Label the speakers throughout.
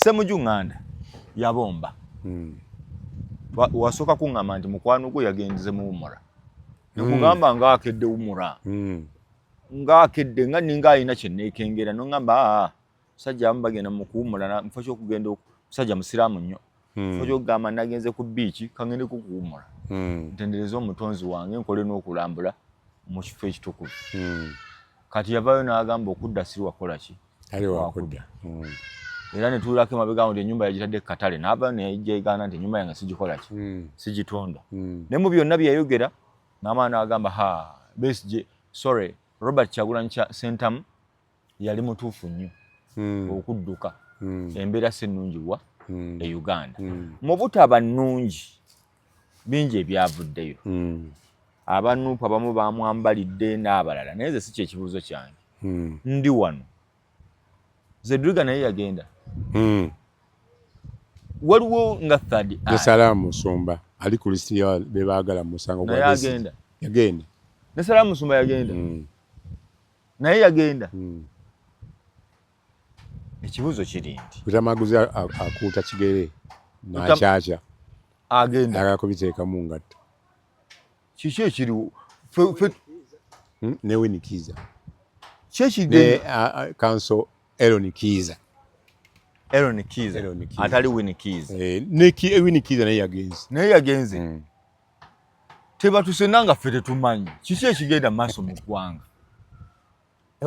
Speaker 1: Ssemujju Nganda yabomba. Wasooka kuŋŋamba nti mukwano gwe yagenze mu wumura, nekugamba ngaakedde wumura, ngaakedde nga ninga alina kyenneekengera, noŋŋamba, aa, musajja abamu bagenda mu kuwumula mufo kyokugenda, musajja musiraamu nnyo, mufo kyokugamba nagenze ku biiki, kangende ku kuwumula, ntendereze omutonzi wange, nkole n'okulambula mu kifo ekitukuvu. Kati yavaayo n'agamba okudda siri wakola ki?
Speaker 2: Ali wakudda.
Speaker 1: Era ne tuwulirako emabega nti ennyumba yagitadde ku katale, n'avaayo neyajegana nti ennyumba yange sigikola ki? Sigitonda. Naye mu byonna bye yayogera n'amaana n'agamba, ha, Besigye, sorry, Robert Kyagulanyi Ssentamu yali mutuufu nnyo okudduka. Embeera si nnungi wa e Uganda. Mu butaba nnungi, bingi ebyavuddeyo. Abanuupu abamu bamwambalidde n'abalala, naye nze si kyekibuuzo kyange. Ndi wano, Zedriga naye yagenda. Waliwo nga third
Speaker 2: eye. Salaamu Musumba ali ku lisiti ya bebaagala mu musango
Speaker 1: gwa naye agenda.
Speaker 2: Yagenda.
Speaker 1: Ne Salaamu Musumba yagenda. Naye yagenda. Ekibuuzo kiri nti
Speaker 2: Lutamaguzi akuuta kigere n'akyakya.
Speaker 1: Agenda.
Speaker 2: Ayagala kubiteeka mu ngatto.
Speaker 1: Kiki ekiriwo?
Speaker 2: Ne Winnie Kiiza.
Speaker 1: Ki ekigenda?
Speaker 2: Ne Counsel Eron Kiiza.
Speaker 1: Eron Kiiza.
Speaker 2: Eron Kiiza.
Speaker 1: Atali Winnie Kiiza.
Speaker 2: Eh, ne Winnie Kiiza naye yagenze.
Speaker 1: Naye yagenze. Tebatusena nga ffe tetumanyi kiki ekigenda mu maaso mu ggwanga.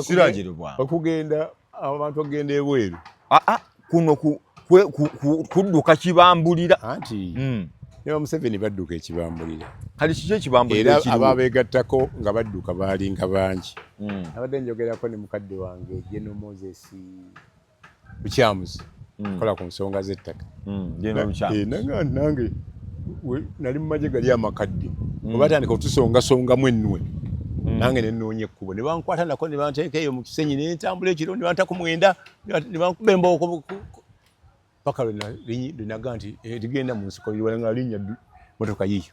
Speaker 1: Siragiro bwange.
Speaker 2: Okugenda, abantu okugenda ebweru.
Speaker 1: Aa, kuno kudduka kibambulira.
Speaker 2: Anti ne ba Museveni badduka ekibambulira.
Speaker 1: Kati kiki ekibambulira
Speaker 2: Era
Speaker 1: ekiriwo?
Speaker 2: Ababeegattako nga badduka baalinga bangi. Abadde njogerako ne mukadde wange General Moses Lukyamuzi, akola ku nsonga z'ettaka.
Speaker 1: General Lukyamuzi.
Speaker 2: Eh, nanga nange nali mu magye gali amakadde, bwe batandika otusongasongamu ennwe, nange ne nnoonya ekkubo, ne bankwata nako ne banteeka eyo mu Kisenyi, ne ntambula ekiro ne banta ku 9, ne bankuba embooko paka lwe naga nti, eh, ligenda mu nsiko nga linnya motoka yiyo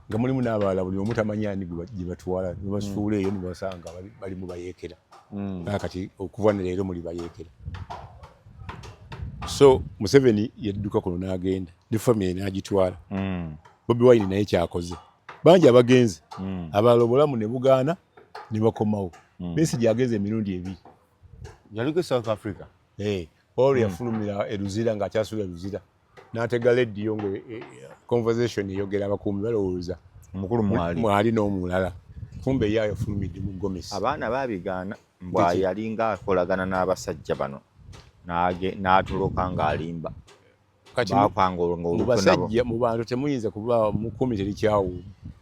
Speaker 2: nga mulimu n'abalala, buli omu tamanyi ani gye batwala, ne basuula eyo ne basanga bali mu bayeekera. Kati okuva ne leero muli bayeekera. So Museveni yadduka kuno n'agenda ne family n'agitwala. Bobi Wine naye kyakoze, bangi abagenze, abalala obulamu ne bugaana ne bakomawo. Besigye agenze emirundi ebiri.
Speaker 1: Yaliko e South Africa.
Speaker 2: Eh, Paul yafulumira e Luzira ng'akyasula e Luzira, n'atega lediyo nga conversation eyogera, abakuumi balowooza
Speaker 1: omukulu mwali.
Speaker 2: Mwali n'omulala, kumbe ye yafulumidde mu gomesi.
Speaker 1: Abaana babigaana mbwa
Speaker 2: Biki?
Speaker 1: Yalinga akolagana n'abasajja bano, n'atoloka ng'alimba.
Speaker 2: Kati
Speaker 1: bapanga
Speaker 2: mu
Speaker 1: olukwe nabo.
Speaker 2: Basajja mu bantu temuyinza kuba mukumi terikyawo.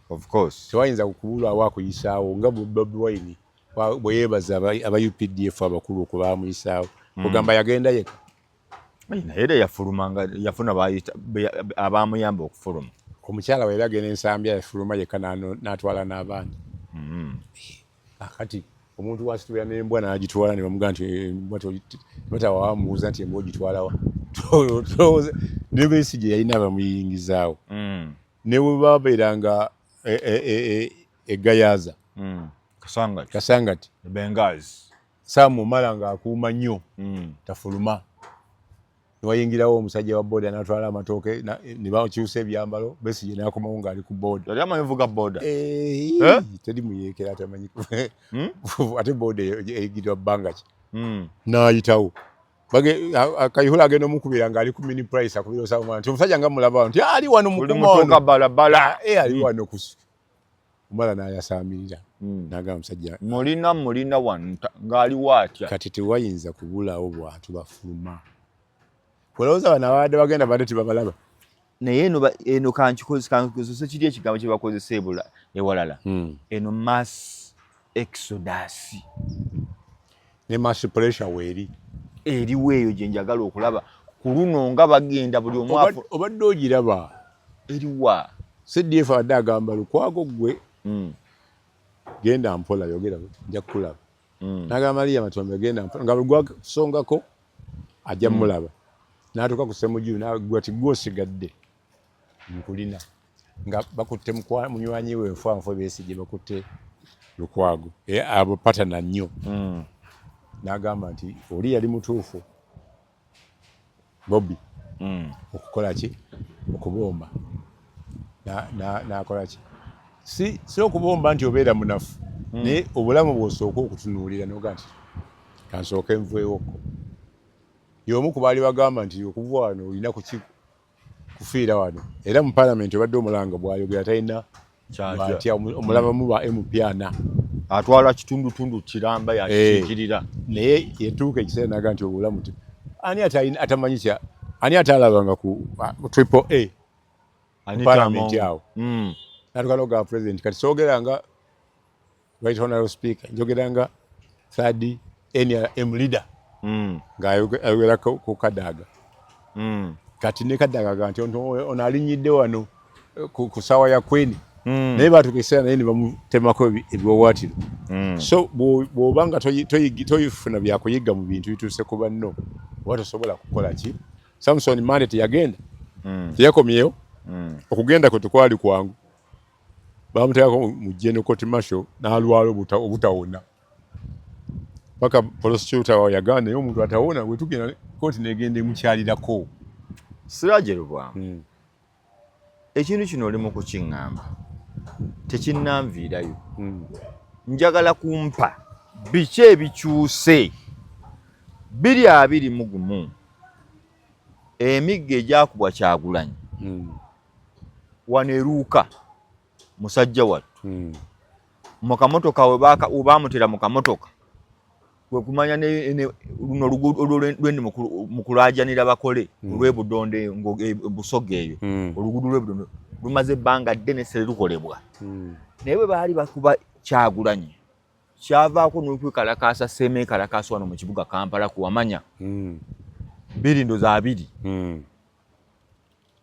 Speaker 1: Of course.
Speaker 2: Tewayinza kubulwawo akuyisaawo, nga Bobi Wine bwe yeebaza aba UPDF abakulu okubamuyisaawo, kugamba yagenda yeka.
Speaker 1: Ai, naye era yafuluma nga yafuna abamuyamba okufuluma.
Speaker 2: Omukyala we era agenda Ensambya, yafuluma yekka n'atwala n'abaana. Akati omuntu wasitula n'embwa n'agitwala ne bamugaa nti embwa batawa, bamubuuza nti embwa ogitwalawa? Ne Besigye yalina abamuyingizaawo. Ne bwe babeeranga egayaza
Speaker 1: Kasangati.
Speaker 2: Kasangati.
Speaker 1: Bengazi.
Speaker 2: Sam Omala ng'akuuma nnyo tafuluma, newayingirawo omusajja wa boda n'atwala amatooke ne bakyusa ebyambalo, Besigye n'akomawo ng'ali ku boda.
Speaker 1: Yali amanyi vuga boda?
Speaker 2: Eh,
Speaker 1: Eh?
Speaker 2: teri muyeekera atamanyi, ate boda eyigirwa bbanga ki? N'ayitawo. Kayihura agenda omukubira ng'ali ku Mini Price, akubira Osama nti omusajja nga mulaba nti ali wano
Speaker 1: Buli
Speaker 2: mukuma
Speaker 1: mutuuka
Speaker 2: wano
Speaker 1: balabala.
Speaker 2: Eh, ali wano ku Omala n'ayasaamirira n'agamba musajja
Speaker 1: Mulina wano ng'aliwo atya?
Speaker 2: Kati tewayinza kubulawo bwantu bafuluma. Olowooza bano ababadde bagenda badde tebabalaba?
Speaker 1: Naye eno eno kankikozese kiri ekigambo kye bakozesa ebula ewalala. Eno mass exodus.
Speaker 2: Ne mass pressure weeri.
Speaker 1: Eriwo eyo gye njagala okulaba ku luno nga bagenda buli omu
Speaker 2: Obadde ogiraba.
Speaker 1: Eriwa?
Speaker 2: CDF abadde agamba Lukwago, gwe genda mpola, yogera nja kukulaba. N'agamba Maria Matombe genda mpola, nga bwe gwasongako ajja mulaba, n'atuuka ku Ssemujju n'agwa ti gwe osigadde nkulina, nga bakutte munywanyi we nfanfo Besigye, bakutte Lukwago. Eh, abo patana nnyo. N'agamba nti oli yali mutuufu. Bobi okukola ki, okubomba nakola ki, si okubomba nti obeera munafu, naye obulamu bw'osooka okutunuulira noga nti kansooke nveewoko. Y'omu ku baali bagamba nti okuva wano olina kufiira wano, era mu palamenti obadde omulanga bw'ayogera talina atya, omulabamu ba MP ana.
Speaker 1: Atwala kitundutundu kiramba yakikiikirira.
Speaker 2: Naye yatuuka ekiseera naga nti obulamu ani atamanyi kya ani atalabanga ku Triple A palamenti awo, natuka nogaa president kati soogeranga right honorable speaker, njogeranga third NRM leader, ng'ayogera ku Kadaga. Kati ne Kadaga ga nti ono alinyidde wano ku ssaawa ya Queen, naye batuuka ekiseera naye ne bamutemako ebiwawaatiro. So bw'oba nga toyifuna byakuyiga mu bintu bituuse ku banno, oba tosobola kukola ki. Samson Mande teyagenda, teyakomyewo. Okugenda kwe tekwali kwangu, bamuteekako mu general court martial n'alwala obutawona paka prosecutor wawe yagamba naye omuntu atawona bwetugenda kooti negenda emukyalirako.
Speaker 1: Siraje Lubwama, ekintu kino oli mu kukiŋŋamba tekinnanviirayo. Njagala kumpa biki ebikyuse 2021, emiggo egyakubwa Kyagulanyi wano eruuka musajja wattu mu kamotoka, we baamutera mu kamotoka, kwe kumanya luno oluguudo lwendi mu kulaajanira bakole olw'Ebudondo, Busoga eyo. Oluguudo lw'Ebudondo lumaze ebbanga ddene serukolebwa, naye bwe baali bakuba Kyagulanyi kyavaako n'okwekalakaasa seemeekalakaasa wano mu kibuga Kampala kuwamanya bbiri ndoza abiri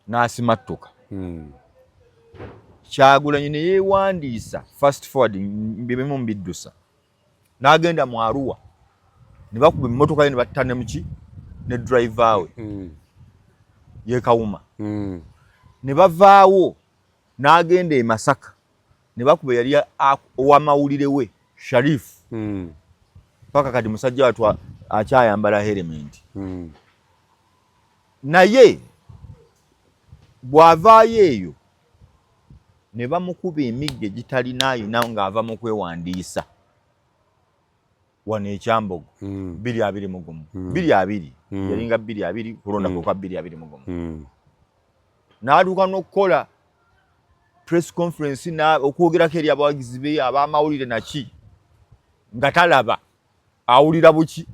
Speaker 1: n'asimattuka Kyagulanyi ne yeewandiisa. Fast forward, bibimu mbiddusa, n'agenda mu Arua ne bakuba emmotoka ye ne batta ne muki ne driver we ye Kawuma. Ne bavaawo n'agenda e Masaka ne bakuba eyali ow'amawulire we Sharif, paka kati musajja wattu akyayambala helmet. Naye bw'avaayo eyo ne bamukuba emiggo egitalina ayina ng'ava mu kwewandiisa wano ekyambogo 2021, 20, yalinga 20 kulonda kwa 2021, n'atuuka n'okukola press conference okwogerako eri abawagizi be ab'amawulire naki nga talaba, awulira buki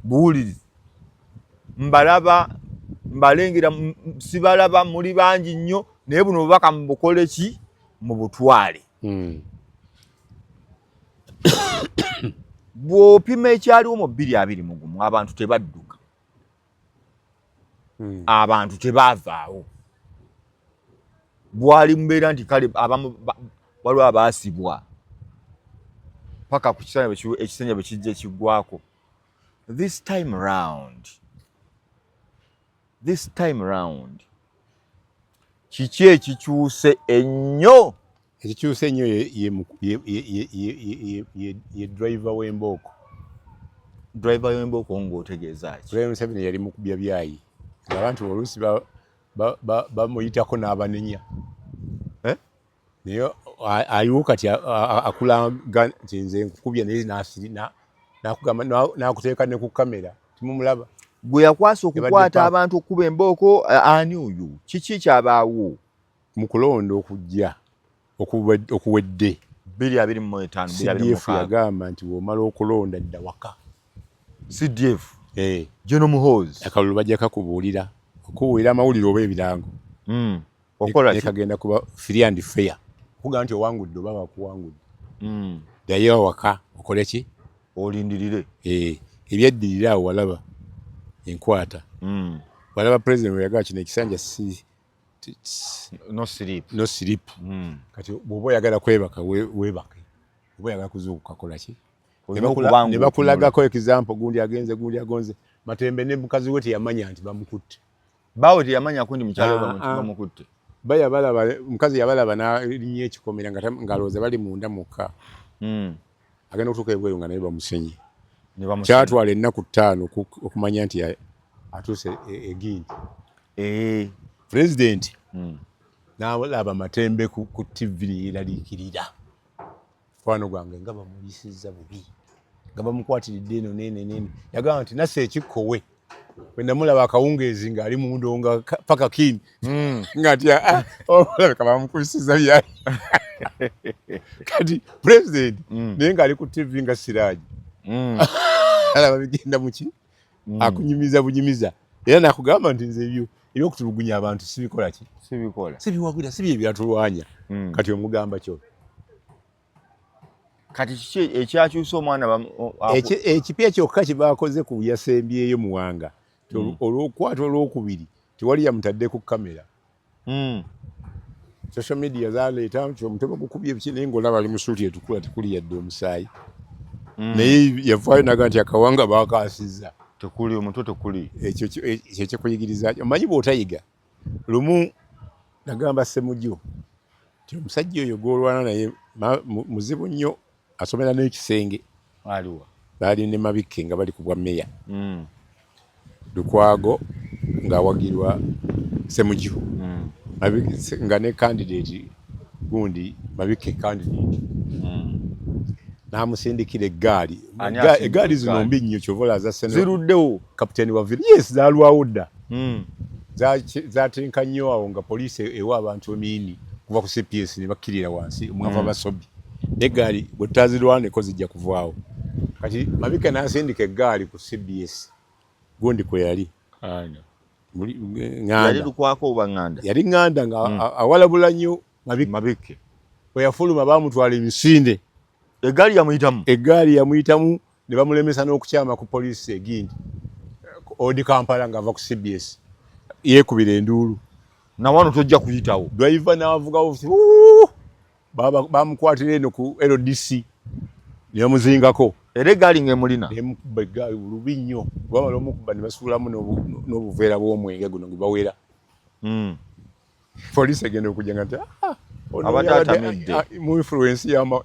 Speaker 1: buwulirizi, mbalaba mbalengera, sibalaba, muli bangi nnyo, naye buno bubaka mubukole ki, mubutwale. Bw'opima ekyaliwo mu 2021, abantu tebadduka, abantu tebaavaawo, bwali mubeera nti kale abamu waliwo abaasibwa paka ku kisanja ekisanja bwe kijja ekiggwako. This time round, this time round kiki ekikyuse ennyo?
Speaker 2: Ekikyuse ennyo ye driver w'embooko.
Speaker 1: Driver w'embooko ng'otegeeza ki?
Speaker 2: President Museveni yali mukubya byayi ng'abantu oluusi bamuyitako n'abanenya.
Speaker 1: Eh?
Speaker 2: Naye aliwo kati akulaga nti nze nkukubya, naye nakugamba nakuteeka ne ku kamera timumulaba.
Speaker 1: Gwe yakwasa okukwata abantu okukuba embooko ani oyo? Kiki kyabaawo?
Speaker 2: Mu kulonda okujja okuwedde
Speaker 1: 2025.
Speaker 2: CDF yagamba nti bw'omala okulonda dda waka.
Speaker 1: CDF?
Speaker 2: Eh.
Speaker 1: General Muhoozi.
Speaker 2: Akalulu bajja kakubuulira, okubuulira amawulire oba ebirango.
Speaker 1: Okola ki?
Speaker 2: Kagenda kuba free and fair, okugamba nti owangudde oba bakuwangudde, ddayo awaka okole ki?
Speaker 1: Olindirire.
Speaker 2: Eh, ebyeddirira awo walaba enkwata, walaba president weyagala kino ekisanja si
Speaker 1: no sleep.
Speaker 2: No sleep. Kati bw'oba oyagala kwebaka weebake, oba oyagala kuzuukuka kola ki? Ne bakulagako example, gundi agenze, gundi agonze Matembe ne mukazi we teyamanya nti bamukutte.
Speaker 1: Baawe teyamanyako nti mukyala we bamukutte.
Speaker 2: Bayabalaba, omukazi yabalaba n'alinnya ekikomera ng'alowooza bali munda mukka, agenda okutuuka ebweru nga naye bamusenye. Kyatwala ennaku 5 okumanya nti Atuuse egindi. Pulezidenti n'alaba Matembe ku TV neyeraliikirira, mukwano gwange nga bamuyisizza bubi, nga bamukwatiridde eno nene nene. Yagamba nti nassa ekikkowe bwe namulaba akawungeezi ng'ali mundo nga paka kini nga nti olabika bamukubisiza byali. Kati pulezidenti naye ng'ali ku TV nga Siraji alaba bigenda muki, akunyumiza bunyumiza, era nakugamba nti nze ebyo ebyokutulugunya abantu sibikola ki,
Speaker 1: sibikola,
Speaker 2: sibiwagira, si bye byatulwanya. Kati omugamba kyo.
Speaker 1: Kati kiki ekyakyusa omwana?
Speaker 2: Ekipya kyokka kye bakoze ku yasembyeyo Muwanga, olwokwata olwokubiri tewali yamutadde ku kamera. Social media zaleeta nti omutwe gukubye biki, naye ng'olaba ali mu suuti etukula, tekuli yadde omusaayi. Naye yavaayo naga nti akawanga bakaasizza.
Speaker 1: Tekuli omutwe, tekuli.
Speaker 2: Ekyo ekyo kyekuyigiriza. Omanyi bw'otayiga, lumu nagamba Ssemujju nti omusajja oyo gw'olwana naye muzibu nnyo, asomera n'ekisenge.
Speaker 1: Aliwa?
Speaker 2: Baali ne Mabikke nga bali ku bwa meya. Lukwago ng'awagirwa Ssemujju nga ne candidate gundi, Mabikke candidate, n'amusindikira eggaali.
Speaker 1: Ani asindika
Speaker 2: Eggaali zino
Speaker 1: eggaali?
Speaker 2: mbi nnyo, kyova olaza Seno
Speaker 1: Ziruddewo.
Speaker 2: Kapiteeni wa Villa. Yes, zaalwawo dda. Zatenka nnyo awo nga poliisi ewa abantu emiini kuva ku CPS ne bakkirira wansi omwava basobi n'eggaali bwe tutazirwaneko zijja kuvaawo. Kati Mabikke n'asindika eggaali ku CBS gundi kwe yali.
Speaker 1: Ani? Yali
Speaker 2: Ŋŋanda.
Speaker 1: Lukwako oba Ŋŋanda?
Speaker 2: Yali Ŋŋanda nga awalabula nnyo Mabikke.
Speaker 1: Mabikke.
Speaker 2: Bwe yafuluma baamutwala emisinde.
Speaker 1: Eggaali yamuyitamu.
Speaker 2: Eggaali yamuyitamu ne bamulemesa n'okukyama ku poliisi egindi Old Kampala ng'ava ku CBS, yeekubira enduulu.
Speaker 1: Nawano tojja kuyitawo.
Speaker 2: Driver n'avugawo, bamukwatira eno ku LDC ne bamuzingako.
Speaker 1: Era eggaali ng'emulina.
Speaker 2: Nemukuba eggaali lubi nnyo, bamala omukuba ne basuulamu n'obuveera bw'omwenge guno gwe bawera. Poliisi egenda okujja nga nti "Ah, ono
Speaker 1: Abadde
Speaker 2: yabadde,
Speaker 1: atamidde."
Speaker 2: Mu influence yama,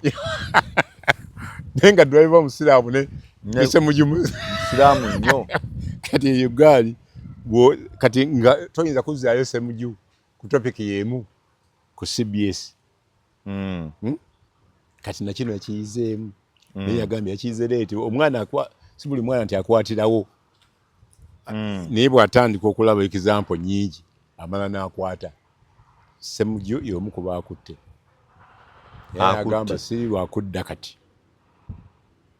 Speaker 2: naye nga driver musiraamu ne ne Ssemujju
Speaker 1: Siraamu nnyo.
Speaker 2: Kati eyo gaali kati nga toyinza kuzzaayo Ssemujju ku topic y'emu ku CBS. Kati nakino yakiyizeemu, naye yagambye yakiyize late. Omwana si buli mwana nti akwatirawo, naye bw'atandika okulaba example nyingi amala n'akwata. Ssemujju y'omu ku baakutte era
Speaker 1: Akutte.
Speaker 2: Agamba siri lwakudda kati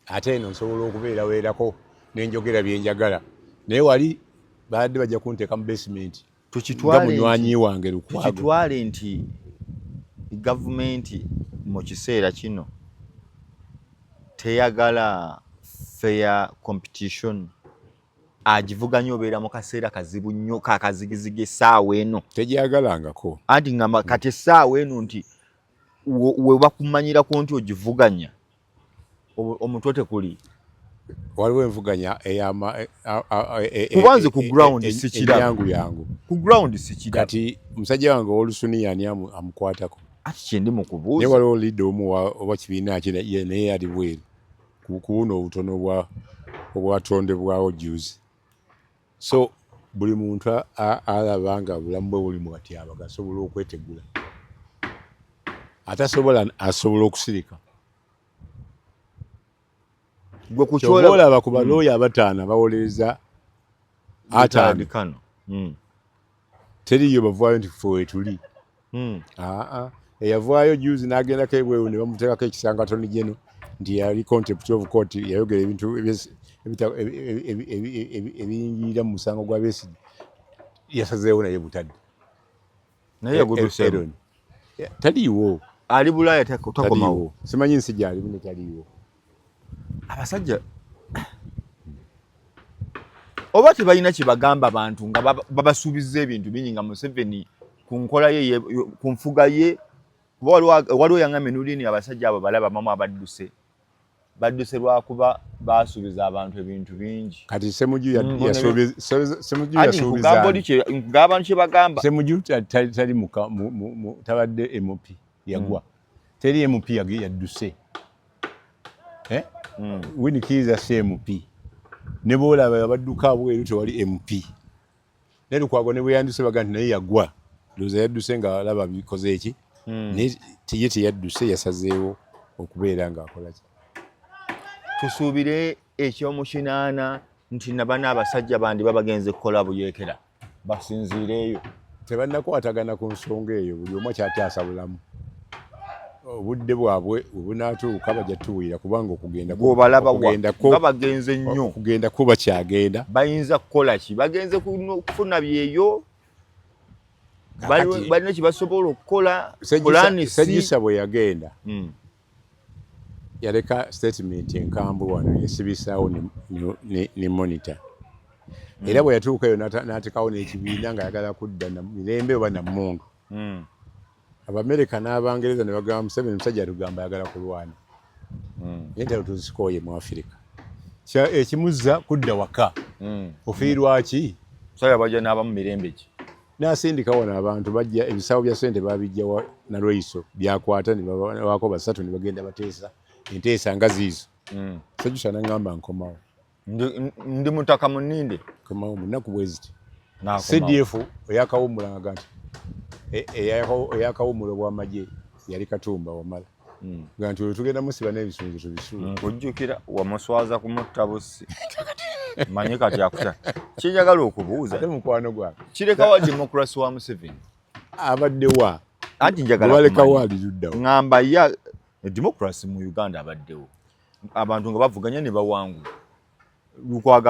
Speaker 2: ate eno nsobola okubeeraweerako nenjogera byenjagala, naye wali baadde bajja kunteeka mu basement nga
Speaker 1: Tukitwale
Speaker 2: munywanyi wange Lukwago.
Speaker 1: Tukitwale nti gavumenti mu kiseera kino teyagala fair competition, agivuganya obeera mu kaseera kazibu nnyo kakazigizigi essaawa eno.
Speaker 2: Tegyagalangako.
Speaker 1: Anti ngamba kati essaawa eno nti we bakumanyirako nti ogivuganya, omutwe tekuli.
Speaker 2: Waliwo envuganya eyama
Speaker 1: Kuba nze ku ground sikiraba.
Speaker 2: Yangu yangu.
Speaker 1: Ku ground sikiraba.
Speaker 2: Kati musajja wange ow'olusuniya ani amukwatako?
Speaker 1: Ati kyendi mu
Speaker 2: Naye
Speaker 1: kubuuza.
Speaker 2: Waliwo leader omu oba kibiina ki, naye ali bweru ku buno obutono obwatondebwawo juzi. So buli muntu alaba nga bulamu bwe buli mu katyabaga asobola okwetegula, atasobola asobola okusirika.
Speaker 1: Gwe ku
Speaker 2: Kyova
Speaker 1: kyolaba
Speaker 2: olaba ku balooya abataano abawolereza ataano,
Speaker 1: kano.
Speaker 2: Teriyo bavaayo nti ffe weetuli. Aa, eyavaayo juzi n'agendako ebweru ne bamuteekako ekisanga Attorney General nti yali contempt of court, yayogera ebintu ebiyingirira mu musango gwa Besigye, yasazeewo naye butadde.
Speaker 1: Naye yaguduseemu.
Speaker 2: Aaron. Taliiwo.
Speaker 1: Ali Bulaaya, takomawo.
Speaker 2: Taliiwo, simanyi nsi gyalimu, ne taliiwo.
Speaker 1: Abasajja oba tebalina kye bagamba bantu nga babasuubiza ebintu bingi nga Museveni ku nkola ye ku nfuga ye, kuba waliwo yangambye Nulini, abasajja abo balaba mamu abadduse badduse lwakuba basuubiza abantu ebintu bingi.
Speaker 2: Kati Ssemujju Ssemujju
Speaker 1: Anti nkugamba oli
Speaker 2: yasuubiza
Speaker 1: nkugamba abantu kye bagamba.
Speaker 2: Ssemujju tali tabadde MP, yagwa. Teri MP yadduse. Eh? Winnie Kiiza si MP. Ne bwolaba abadduka abweru tewali MP. Ne Lukwago ne bwe yanduse baga nti naye yagwa, ndowooza yadduse nga alaba bikoze eki, naye ye teyadduse, yasazeewo okubeera ng'akola ki.
Speaker 1: Tusuubire ekyomukinaana nti nabana abasajja bandi babagenze kukola buyeekera basinziireeyo.
Speaker 2: Tebannakwatagana ku nsonga eyo, buli omu akyataasa bulamu. Obudde bwabwe bwe bunaatuuka bajja tuwulira, kubanga okugenda
Speaker 1: gwobalaba nga bagenze nnyo,
Speaker 2: okugenda ko bakyagenda.
Speaker 1: Bayinza kukola ki? Bagenze kufuna byeyo, balina kyebasobola okukola.
Speaker 2: Ssejusa bwe yagenda yaleka statement enkambwe wano yesibisaawo ne monitor. Era bwe yatuukayo n'atekawo n'ekibiina ng'ayagala kudda na mirembe oba na mmundu. Abamerika n'Abangereza ne bagamba Museveni, musajja atugamba ayagala kulwana, naye entalo tuzikooye mu Afirika, ekimuzza kudda waka. Ofiirwa ki?
Speaker 1: Musajja bajja n'abamu mirembe ki?
Speaker 2: N'asindika wano abantu bajja, ebisawo bya ssente babijja Nalweyiso byakwata ne babaako basatu ne bagenda bateesa enteesa nga ziizo. Ssejusa n'aŋŋamba nkomawo.
Speaker 1: Ndi mutaka muninde.
Speaker 2: Nkomawo mu nnaku bwe ziti. CDF eyakawummula nga nti eyakawummula obw'amagye yali Katumba Wamala. Nga nti oyo tugenda musiba n'ebisunzo tubisuule.
Speaker 1: Nkujjukira wamuswaza kumutta bussi. Manye kati akuta. Kyenjagala okubuuza.
Speaker 2: Ate mukwano gwange.
Speaker 1: Kirekawa democracy wa Museveni?
Speaker 2: Abadde wa?
Speaker 1: Anti njagala
Speaker 2: balekawo ali luddawo.
Speaker 1: Ngamba ya democracy mu Uganda abaddewo. Abantu nga bavuganya ne bawangula. Lukwago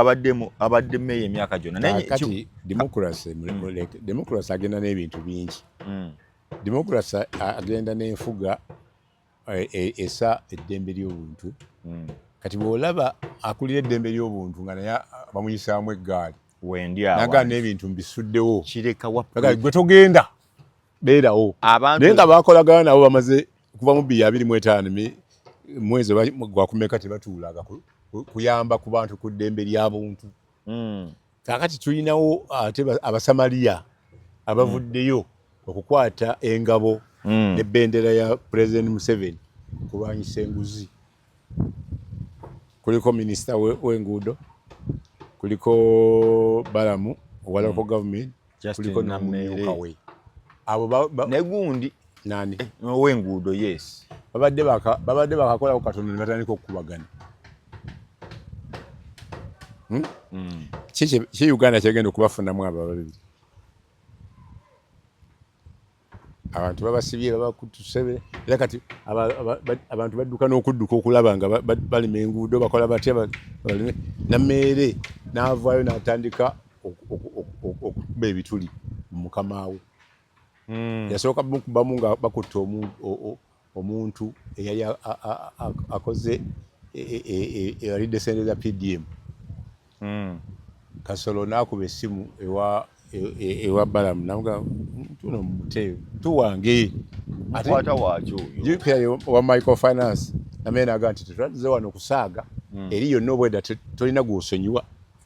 Speaker 1: abadde meeya emyaka gyonna.
Speaker 2: Naye kati democracy agenda n'ebintu bingi. Democracy agenda n'enfuga esa eddembe ly'obuntu. Kati bw'olaba akulira eddembe ly'obuntu nga naye bamuyisaamu eggaali.
Speaker 1: Wendi awo.
Speaker 2: Naga n'ebintu mbisuddewo.
Speaker 1: Kireka wa
Speaker 2: gwe togenda beerawo. Naye nga bakolagana nabo bamaze kuva mu 2025 mwezi gwakumeka tebatuulaga kuyamba ku bantu ku ddembe lya buntu. Kaakati tulinawo ate Abasamaliya abavuddeyo okukwata engabo n'ebendera ya President Museveni okulwanyisa enguzi. Kuliko minisita w'enguudo, kuliko Balamu owa local government, kuliko n'omumyuka we. Abo
Speaker 1: ne gundi
Speaker 2: nani?
Speaker 1: Ow'enguudo, yes.
Speaker 2: Babadde bakakolako katono ne batandika okukubagana. Ki Uganda kyegenda okubafunamu abo ababiri? Abantu babasibye, babakutusebe, era kati abantu badduka n'okudduka okulaba nga balima enguudo, bakola batya balime. Nammeere n'avaayo n'atandika okukuba ebituli mu mukama we. Yasooka mukubamu nga bakutte omuntu eyali akoze eyalidde sente za PDM. Kasolo n'akuba essimu ewa Balamu n'amugamba tuno mute tuwange.
Speaker 1: Akwata waaki oyo?
Speaker 2: Jjukira wa microfinance namene naga nti tetwazze wano kusaaga eri yonna obwedda tolina gw'osonyiwa.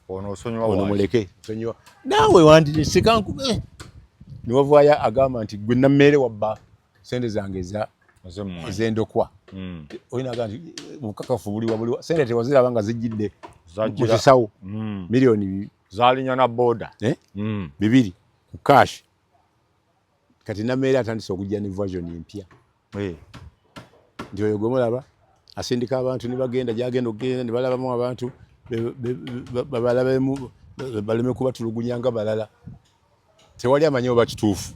Speaker 1: Ono osonyiwa
Speaker 2: ono muleke osonyiwa naawe wandirisika nkube. Ne wavaayo agamba nti gwe Nammeere wabba sente zange ez'endokwa. Olina agamba nti obukakafu buliwa buliwa sente tewaziraba nga zijjidde mu kisawo milioni
Speaker 1: zaalinya na boda
Speaker 2: 2 ku cash. Kati Nammeere atandise okujja ne version empya nti oyo gwe mulaba asindika abantu ne bagenda gyagenda okugenda ne balabamu abantu babalabemu baleme kubatulugunya nga balala. Tewali amanyi oba kituufu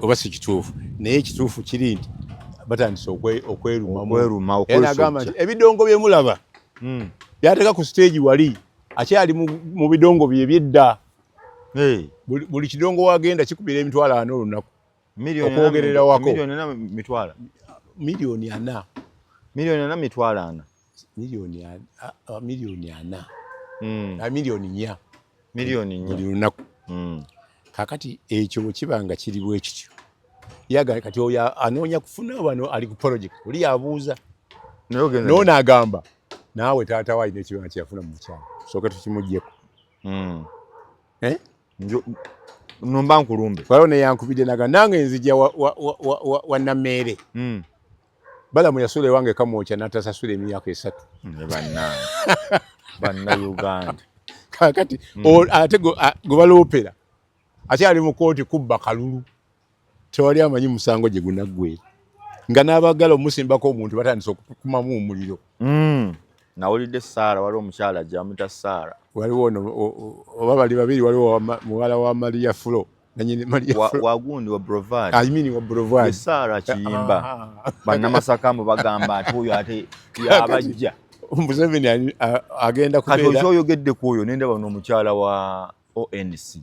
Speaker 2: oba si kituufu, naye ekituufu kiri nti batandise okwerumamu. Era agamba nti ebidongo bye mulaba byateeka ku stage wali akyali mu bidongo bye ebyedda. Buli kidongo wagenda kikubira 400,000 olunaku. Okwogerera wako.
Speaker 1: Milioni
Speaker 2: 4.
Speaker 1: Milioni 4 mitwalo 4.
Speaker 2: Milioni 4. Milioni 4.
Speaker 1: Milioni 4.
Speaker 2: Buli lunaku. Kaakati ekyo bwe kiba nga kiri bwe kityo. Yaga kati oyo anoonya kufuna wano ali ku project. Oli yabuuza. N'ono agamba naawe taata we alina ekibanja kye yafuna mu bukyala. Tusooke tukimuggyeko.
Speaker 1: Numba nkulumbe.
Speaker 2: Waliwo ne yankubidde naga nange nzija wa Nammeere. Balamu yasula ewange Kamwokya n'atasasula emyaka 3.
Speaker 1: Ne bannange. Bannayuganda.
Speaker 2: Kakati ate gwe baloopera akyali mu kooti kubba kalulu, tewali amanyi musango gye gunaggwera, nga n'abagala omusimbako omuntu batandise okukumamu omuliro.
Speaker 1: Nawulidde Saara, waliwo omukyala gyamuta Saara.
Speaker 2: Waliwo ono oba bali babiri, waliwo muwala wa Maria Flo, nanyini Maria Flo.
Speaker 1: Wagundi wa Brovad.
Speaker 2: I mean wa Brovad.
Speaker 1: Saara Kiyimba. Bannamasaka mbu bagamba ate oyo ate yabajja.
Speaker 2: Museveni agenda
Speaker 1: kubeera. Kati oky'oyogedde ku oyo nendaba n'omukyala wa ONC.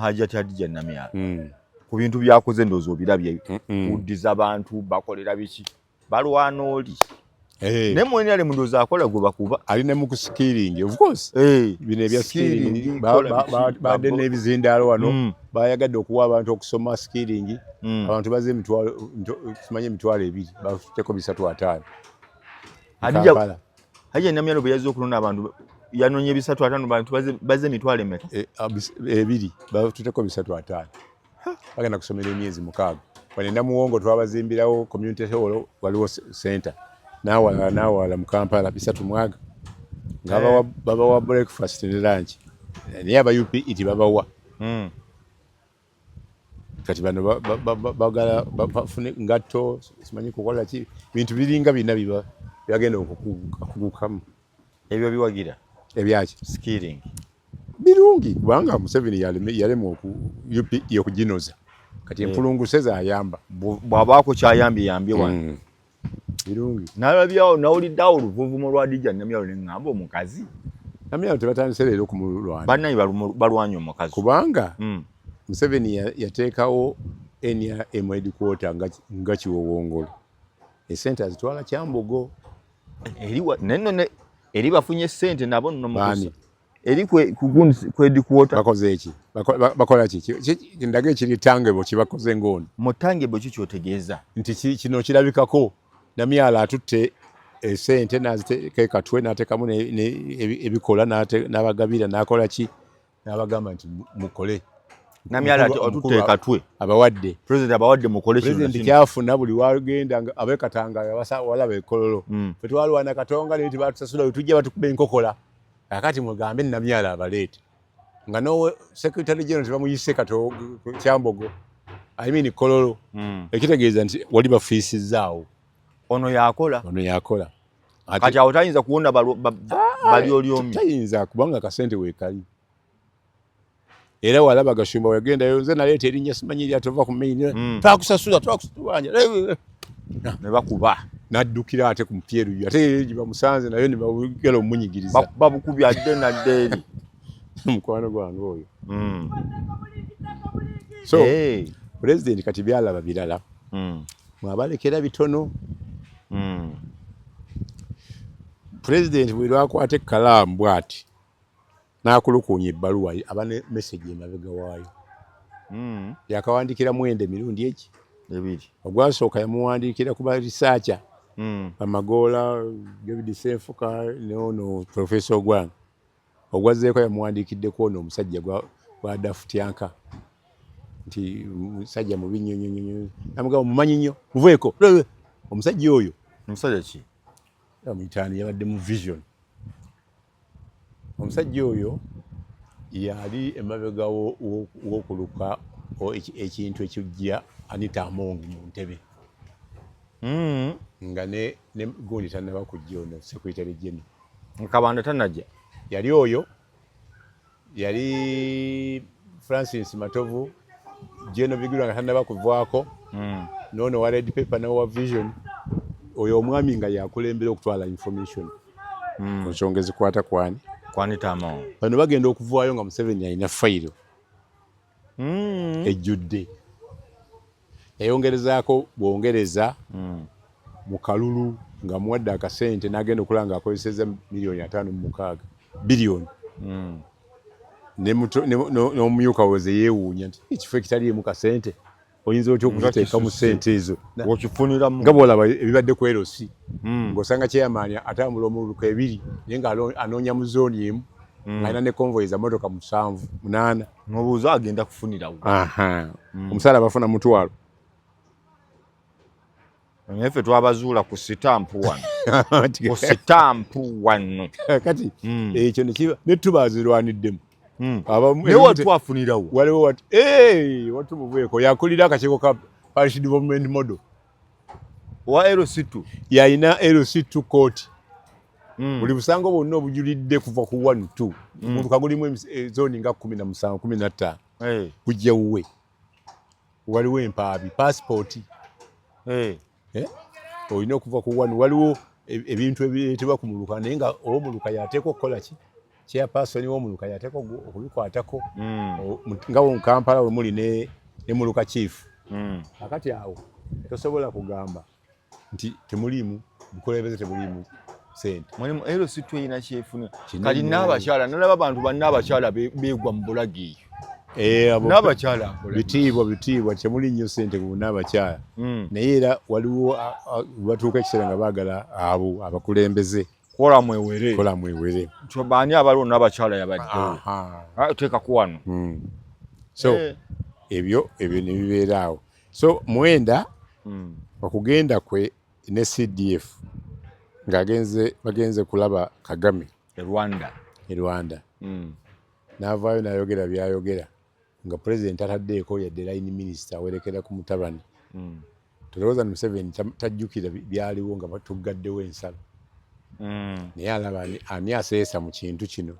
Speaker 1: Hajati Hadija Namyalo. Ku bintu byakoze ndowooza obirabye. Kuddiza bantu bakolera biki? Balwana oli. Naye mwene ali ndowooza akola gwe bakuba.
Speaker 2: Ali ne mu skilling, of course. Bino ebya skilling badde n'ebizindaalo wano, bayagadde okuwa abantu okusoma skilling. Abantu baze emitwalo, simanyi 20,000, batutteko 350.
Speaker 1: Hadija Namyalo bwe yazze okulonda abantu yanonye 350, bantu baze emitwalo emeka?
Speaker 2: 2, batutteko 350. Bagenda kusomera emyezi 6. Wano Namuwongo twabazimbirawo community hall, waliwo center. N'awalala mu Kampala 300. Nga babawa breakfast ne lunch. Naye aba UPE tebabawa. Kati bano bagala bafune ngatto, simanyi kukola ki, bintu biringa bina biba byagenda okukugukamu.
Speaker 1: Ebyo biwagira?
Speaker 2: Ebyaki?
Speaker 1: Skilling.
Speaker 2: Birungi kubanga Museveni yalemwa UPE okuginoza. Kati empulunguse zayamba.
Speaker 1: Bw'abaako kyayambye yambye wano.
Speaker 2: Birungi.
Speaker 1: Nalabyawo, nawuliddeawo oluvuuvumo lwa Hadija Namyalo ne ŋŋamba omukazi.
Speaker 2: Namyalo tebatandise leero kumulwana.
Speaker 1: Bannaye balwanye omukazi.
Speaker 2: Kubanga Museveni yateekawo NRM headquarter nga Kiwowongolo. Essente azitwala Kyambogo.
Speaker 1: Eri bafunye ssente nabo nno mukusa. Eri ku headquarter.
Speaker 2: Bakoze eki? Bakola ki? Ndaga ekiri tangebo kye bakoze ng'ono.
Speaker 1: Mu tangebo ki ky'otegeeza?
Speaker 2: Nti kino kirabikako Namyalo atutte essente n'aziteeka e Katwe n'ateekamu ebikola n'abagabira n'akola ki? N'abagamba nti mukole.
Speaker 1: Namyalo atutte e Katwe.
Speaker 2: Abawadde.
Speaker 1: President abawadde mukole kino.
Speaker 2: President kyafuna buli wagenda ab'e Katanga walaba ekololo. Ffe twalwana Katonga naye tebatusasula, tujja batukuba enkokola. Kakati mugambe Namyalo abaleete. Nga no Secretary General tebamuyise Kato Kyambogo. I mean Kololo. Ekitegeeza nti wali bafiisizzaawo.
Speaker 1: Ono yakola.
Speaker 2: Ono yakola.
Speaker 1: Kati awo tayinza kuwona balyolyomi.
Speaker 2: Tayinza kubanga akasente weekali. Era walaba Gashumba wagendayo nze naleeta erinnya simanyi erya tova ku main. Twakusasula, twakusubanja.
Speaker 1: Ne bakuba.
Speaker 2: N'addukira ate ku mupiira ate gye bamusanze nayo ne bagala omunyigiriza.
Speaker 1: Babukubye adde n'adde eri.
Speaker 2: Mukwano gwange oyo. So, President kati byalaba birala. Mwabalekera bitono. President bwe lwakwata ekkalaamu bw'ati n'akulukuunya ebbaluwa aba ne message emabega waayo. Yakawandiikira Mwenda emirundi egi
Speaker 1: 2.
Speaker 2: Ogwasooka yamuwandiikira ku ba researcher. Bamagoola, David Ssenfuka n'ono Professor Ogwang. Ogwazzeeko yamuwandiikiddeko ono omusajja gwa Dafutyanka nti musajja mubi nnyo nnyo nnyo. Namugamba mumanyi nnyo, muveeko. Omusajja oyo.
Speaker 1: Omusajja ki?
Speaker 2: Bamuyita ani, yabadde mu Vision. Omusajja oyo yali emabega w'okuluka ekintu ekijja Anita Among mu ntebe. Nga ne gundi tannaba kujja ono Secretary General.
Speaker 1: Kabanda tannajja.
Speaker 2: Yali oyo, yali Francis Matovu, General Bigirwa nga tannaba kuvaako, n'ono wa Red Pepper n'owa Vision. Oyo omwami nga yakulembera okutwala information ku nsonga ezikwata kwani.
Speaker 1: Ku Anita Among.
Speaker 2: Bano bagenda okuvaayo nga Museveni alina fayiro ejjudde. Yayongerezaako bwongereza mu kalulu nga muwadde akasente n'agenda okulaba ng'akozesezza 56 biliyoni. N'omumyuka we ze yeewuunya nti ekifo ekitaliimu kasente oyinza otya okukiteekamu ssente ezo?
Speaker 1: Okifuniramu.
Speaker 2: Nga bw'olaba ebibadde ku LC. Ng'osanga chairman atambula omuluka 2 naye nga anoonya mu zooni emu. Ng'alina ne convoy za mmotoka 7 8.
Speaker 1: N'obuuza agenda kufunirawo.
Speaker 2: Omusaala bafuna 500.
Speaker 1: Naye ffe twabazuula ku sitampu wano, ku sitampu wano.
Speaker 2: Kati ekyo nekiba netubazirwaniddemu.
Speaker 1: Naye watwafunirawo.
Speaker 2: Waliwo wati watumuveeko yakulira akakiiko ka parish development model
Speaker 1: wa LC2.
Speaker 2: Yalina LC2 kooti. Buli busango bwonna obujulidde kuva ku 1 2 muluka gulimu zooni nga 17 15 gujja wuwe. Waliwo empaabi passport olina okuva ku 1. Waliwo ebintu ebireetebwa ku muluka, naye nga ow'omuluka yateekwa okukola ki, chairperson w'omuluka yateekwa okubikwatako, nga mu Kampala we muli ne muluka chief. Akati awo tosobola kugamba nti temuliimu bukulembeze, tebuliimu sente.
Speaker 1: Mulimu LC2 erina kyefuna. Kali n'abakyala nalaba abantu banna abakyala beegwa mu bulagi eyo n'abakyala akola.
Speaker 2: Bitiibwa bitiibwa, temuli nnyo sente ku n'abakyala. Naye era waliwo batuuka ekiseera nga baagala abo abakulembeze.
Speaker 1: Kola mwewere.
Speaker 2: Kola mwewere.
Speaker 1: Baani abaliwo n'abakyala yabaddewo teekako wano.
Speaker 2: So ebyo ne bibeera awo. So Mwenda okugenda kwe ne CDF ng'agenze, bagenze kulaba Kagame
Speaker 1: e Rwanda.
Speaker 2: E Rwanda. N'avaayo n'ayogera byayogera nga pulezidenti ataddeeko yadde line minister awerekera ku mutabani. Tolowooza Museveni tajjukira byaliwo nga batuggaddewo ensalo. Naye alaba ani aseesa mu kintu kino,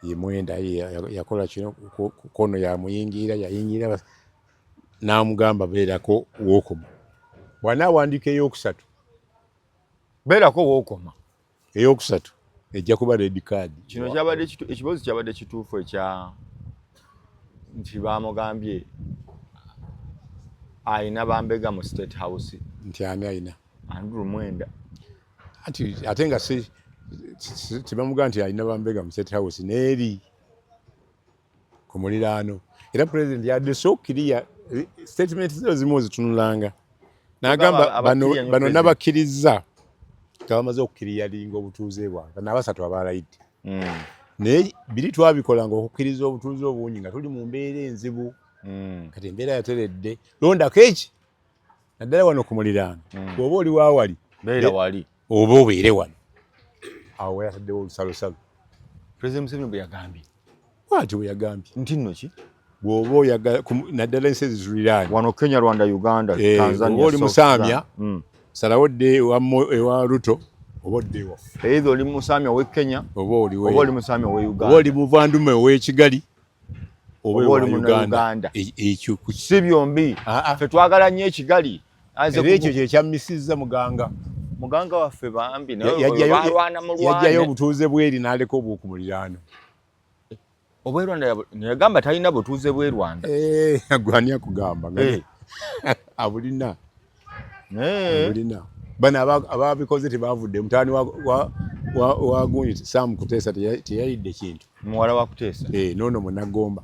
Speaker 2: ye Mwenda. Yakola kino kono, yamuyingira, yayingira n'amugamba beerako wookoma. Bw'anaawandiika eyokusatu,
Speaker 1: beerako wookoma,
Speaker 2: eyokusatu ejja kuba red card.
Speaker 1: Kino kyabadde ekibuuzo kyabadde kituufu ekya nti bamugambye ayina bambega mu State House?
Speaker 2: Nti ani ayina?
Speaker 1: Andrew Mwenda.
Speaker 2: Anti ate nga si tebamugamba nti alina bambega mu State House n'eri ku muliraano. Era president yadde so clear, statement zo zimu ozitunulanga n'agamba bano nabakkirizza nga bamaze okuclearinga obutuuze bwabwe, bano abasatu abalayidde. Naye biri twabikolanga okukkiriza obutuuze obungi nga tuli mu mbeera enzibu. Kati embeera yateredde, londako eki naddala wano ku muliraano. Bw'oba oli waawali,
Speaker 1: beera wali,
Speaker 2: oba obeere wano. Awo weyataddewo olusalosalo.
Speaker 1: President Museveni bwe yagambye.
Speaker 2: Bwatyo bwe yagambye.
Speaker 1: Nti nno ki?
Speaker 2: Bw'oba oyagala, naddala ensi ezituliraanye
Speaker 1: wano, Kenya, Rwanda, Uganda, Tanzania.
Speaker 2: Oba oli Musaamya, salawo odde ewa Ruto oba odde ewaffe.
Speaker 1: Either oli Musaamya ow'e Kenya
Speaker 2: oba oli
Speaker 1: oba oli Musaamya ow'e Uganda,
Speaker 2: oba oli muvandume ow'e Kigali
Speaker 1: oba oli Munnayuganda.
Speaker 2: Ekyo
Speaker 1: si byombi. Ffe twagala nnyo Ekigali.
Speaker 2: Era ekyo kyekyammisizza Muganga.
Speaker 1: Muganga waffe bambi.
Speaker 2: Yajjayo obutuuze bweri n'aleka obw'oku muliraano.
Speaker 1: Obwerwanda yagamba talina butuuze bw'e Rwanda.
Speaker 2: Gwani akugamba abulina? Abulina. Bano ababikoze tebavudde. Mutaani wa gundi Sam Kuteesa teyayidde kintu.
Speaker 1: Muwala wa Kuteesa.
Speaker 2: Noono munagomba.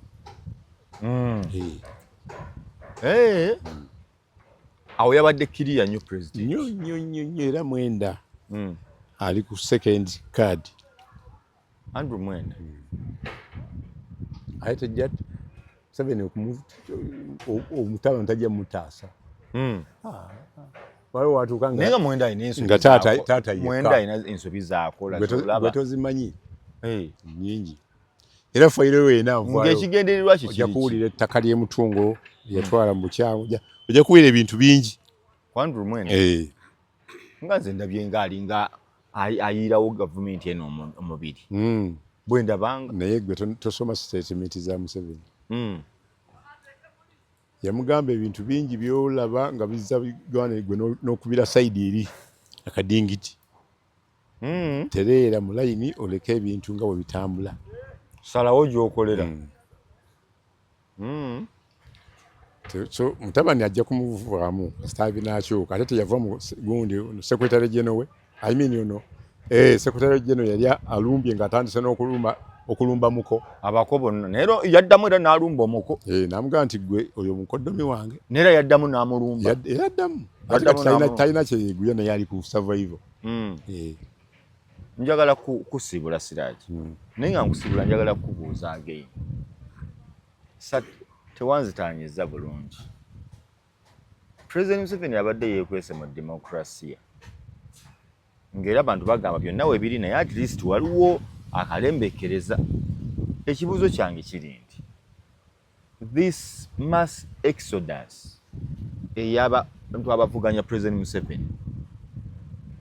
Speaker 1: Awo yabadde clear nnyo president.
Speaker 2: Nnyo nnyo nnyo nnyo. Era Mwenda ali ku second card.
Speaker 1: Andrew Mwenda.
Speaker 2: Aye tejja Museveni omutabani tajja mutaasa. Waliwo watuuka
Speaker 1: naye nga Mwenda alina ensobi.
Speaker 2: Nga taata yekka.
Speaker 1: Mwenda alina ensobi zaakola.
Speaker 2: Gwe tozimanyi nyingi, era fayiro wena
Speaker 1: ng'ekigendererwa kye
Speaker 2: ojja kuwulira ettaka ly'emutungo yatwala mu bukyamu, ojja kuwulira ebintu bingi.
Speaker 1: Andrew Mwenda, nga nze ndabye nga alinga ayiirawo gavumenti eno omubiri bwe ndabanga.
Speaker 2: Naye gwe tosoma statement za Museveni. Yamugamba ebintu bingi byolaba nga bizza bigwana gwe n'okubira side eri akadingiti. Tereera mu layini, oleke ebintu nga bwe bitambula.
Speaker 1: Salawo gy'okolera.
Speaker 2: So mutabani ajja kumuvaamu kasita binakyuka. Ate teyava mu gundi secretary general we, I mean ono secretary general yali alumbye ng'atandise n'okulumba, okulumba muko.
Speaker 1: Abako bonna, naye era yaddamu era n'alumba omuko.
Speaker 2: N'amugamba nti gwe oyo mukoddomi wange.
Speaker 1: Naye era yaddamu n'amulumba.
Speaker 2: Era addamu.
Speaker 1: Yaddamu.
Speaker 2: Ate kati talina kyeyeguya, naye ali ku survival.
Speaker 1: Njagala kusiibula Siraji. Naye nga nkusiibula, njagala kukubuuza again. Sa tewanzitanyiza bulungi. President Museveni abadde yeekwese mu demokrasiya, ng'era abantu bagamba byonna webiri, naye at least waliwo akalembekereza. Ekibuuzo kyange kiri nti this mass exodus ey'abantu abavuganya President Museveni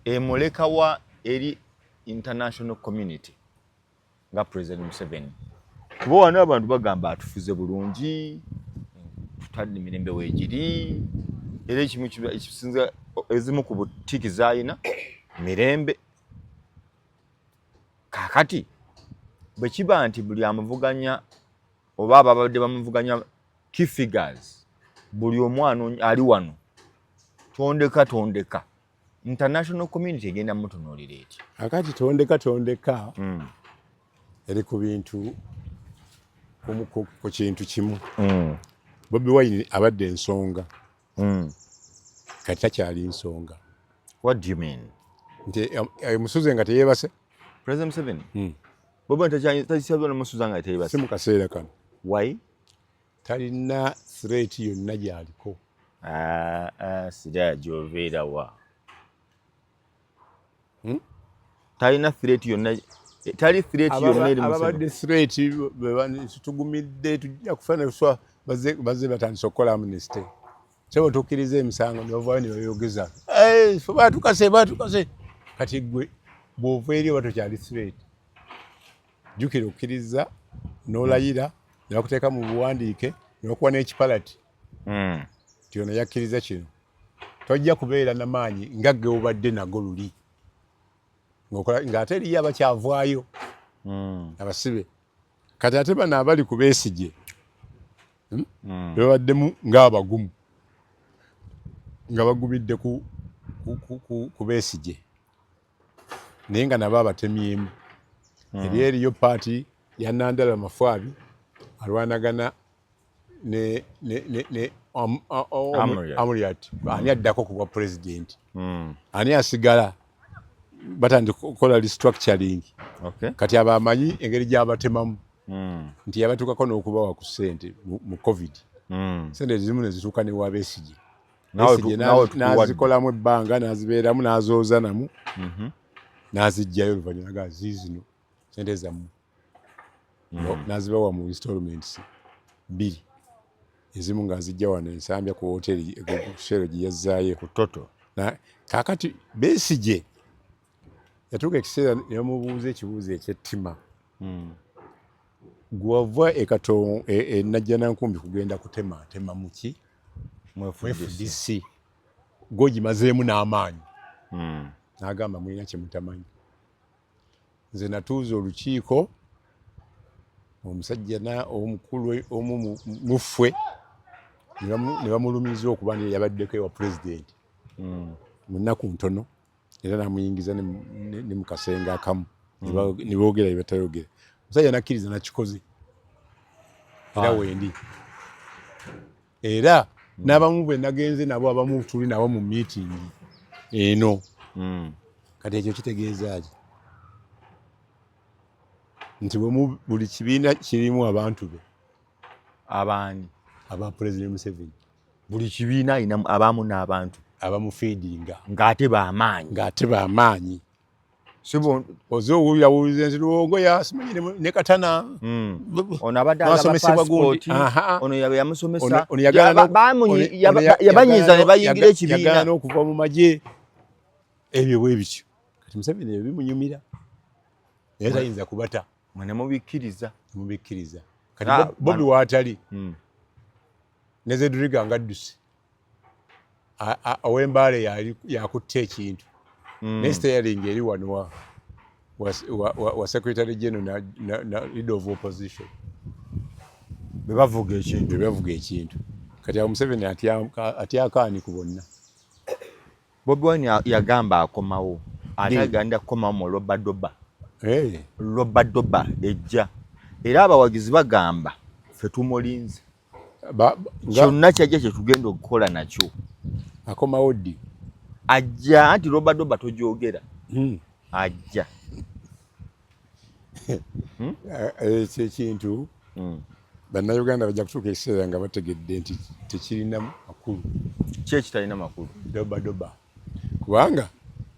Speaker 1: emulekawa eri international community nga President Museveni? Kuba wano abantu bagamba atufuze bulungi, tutadde emirembe weegiri, era ekimu ekisinza ezimu ku butiiki z'ayina mirembe. Kaakati bwe kiba nti buli amuvuganya oba ababadde bamuvuganya, key figures, buli omwana ali wano tondeka tondeka, international community egenda mutunuulira eti?
Speaker 2: Akati tondeka tondeka eri ku bintu ku kintu kimu. Bobi Wine abadde ensonga, kati takyali nsonga.
Speaker 1: What do you mean?
Speaker 2: Nti musuze nga teyeebase.
Speaker 1: President Museveni? Bobi Wine takyabona musuza nga
Speaker 2: Si
Speaker 1: teyeebase.
Speaker 2: Mu kaseera kano.
Speaker 1: Why?
Speaker 2: Talina threat yonna gy'aliko.
Speaker 1: Ah, ah, siraji obeera wa?
Speaker 2: Hmm?
Speaker 1: Talina threat yonna, tali threat yonna eri
Speaker 2: Ababadde
Speaker 1: Museveni.
Speaker 2: threat tugumidde, tujja kufa neswa, bazze batandise okukola amnesty. Sebo, tukkiriza emisango ne bavaayo ne bayogeza, "Eh, ffe batukase, batukase." Kati gwe bw'ova eri oba tokyali threat. Jjukira okkiriza n'olayira ne bakuteeka mu buwandiike ne bakuwa n'ekipalati nti ono yakkiriza kino. Tojja kubeera namaanyi nga gge obadde nago luli. Ng'ate eriyo abakyavaayo abasibe. Kati ate bano abali ku Besigye, Bebabaddemu ng'abagumu nga bagumidde ku Besigye, naye nga nabo abatemyemu. Eri eriyo paati ya Nandala Mafwabi alwanagana ne
Speaker 1: Amuriat.
Speaker 2: Amuriat. Ani addako ku bwa pulezidenti? Ani asigala? Batandika okukola restructuring. Kati abamanyi engeri gy'abatemamu nti yabatuukako n'okubawa ku ssente mu COVID. Sente ezimu ne zituuka ne wa Besigye.
Speaker 1: Naawe
Speaker 2: Besigye
Speaker 1: naawe tukuwadde.
Speaker 2: n'azikolamu ebbanga, n'azibeeramu, n'azooza namu, n'aziggyayo oluvannyuma nga ziizino sente zammwe. N'azibawa mu installments bbiri, ezimu ng'azijja wano ensambya ku hoteri ku Shell gye yazzaayo.
Speaker 1: Ku Toto.
Speaker 2: Kaakati Besigye yatuuka ekiseera ne bamubuuza ekibuuzo ekyettima. Gwava e e Najjanankumbi kugenda kutema tema muki?
Speaker 1: Mu
Speaker 2: mu FDC, gwogimazeemu n'amaanyi. N'agamba, "Mulina kye mutamanyi. Nze natuuza olukiiko, omusajja na omukulu omu muffe ne bamulumiza okuba nti yabaddeko ewa pulezidenti mu nnaku ntono, era namuyingiza ne mu kasenge akamu ne boogera bye batayogera. Omusajja nakkiriza nakikoze, era wendi era n'abamu bwe nagenze nabo, abamu tuli nabo mu miitingi eno." Kati ekyo kitegeeza ki? Nti buli kibiina kirimu abantu be.
Speaker 1: Abaani?
Speaker 2: Aba Pulezidenti Museveni.
Speaker 1: Buli kibiina alina abamu n'abantu.
Speaker 2: Abamufiidinga.
Speaker 1: Ng'ate b'amaanyi.
Speaker 2: Ng'ate b'amaanyi.
Speaker 1: Sibo?
Speaker 2: Oze owulira wuliza nti Lwongo yasimanyi ne Katana.
Speaker 1: Ono abadde agaba
Speaker 2: N'asomesebwa gundi.
Speaker 1: passport.
Speaker 2: Aha.
Speaker 1: Ono yabe yamusomesa.
Speaker 2: Ono yagaana
Speaker 1: Yabanyiiza ne bayingira ekibiina.
Speaker 2: Yagaana n'okuva mu magye, ebyo bwe bityo. Kati Museveni ebyo bimunyumira, naye tayinza kubata.
Speaker 1: Mwe ne mubikkiriza.
Speaker 2: Mubikkiriza. Kati
Speaker 1: Ah,
Speaker 2: Bobi waatali ne Zedriga nga adduse, ow'Embaale yakutte ekintu. Ne steering eri wano wa secretary general na leader of opposition.
Speaker 1: Be bavuga ekintu.
Speaker 2: Be bavuga ekintu. Kati awo Museveni atyakaani ku bonna?
Speaker 1: Bobi Wine yagamba akomawo, ate
Speaker 2: Ddi?
Speaker 1: agenda kukomawo mu robadoba.
Speaker 2: Eh,
Speaker 1: Robadoba ejja, era abawagizi bagamba ffe tumulinze. Kyonna kyajja kyetugenda okukola nakyo.
Speaker 2: Akomawo ddi?
Speaker 1: Ajja, anti robadoba togyogera. Ajja.
Speaker 2: Ekyo ekintu bannayuganda bajja kutuuka ekiseera nga bategedde nti tekirina makulu.
Speaker 1: Ki ekitalina makulu?
Speaker 2: Doba doba, kubanga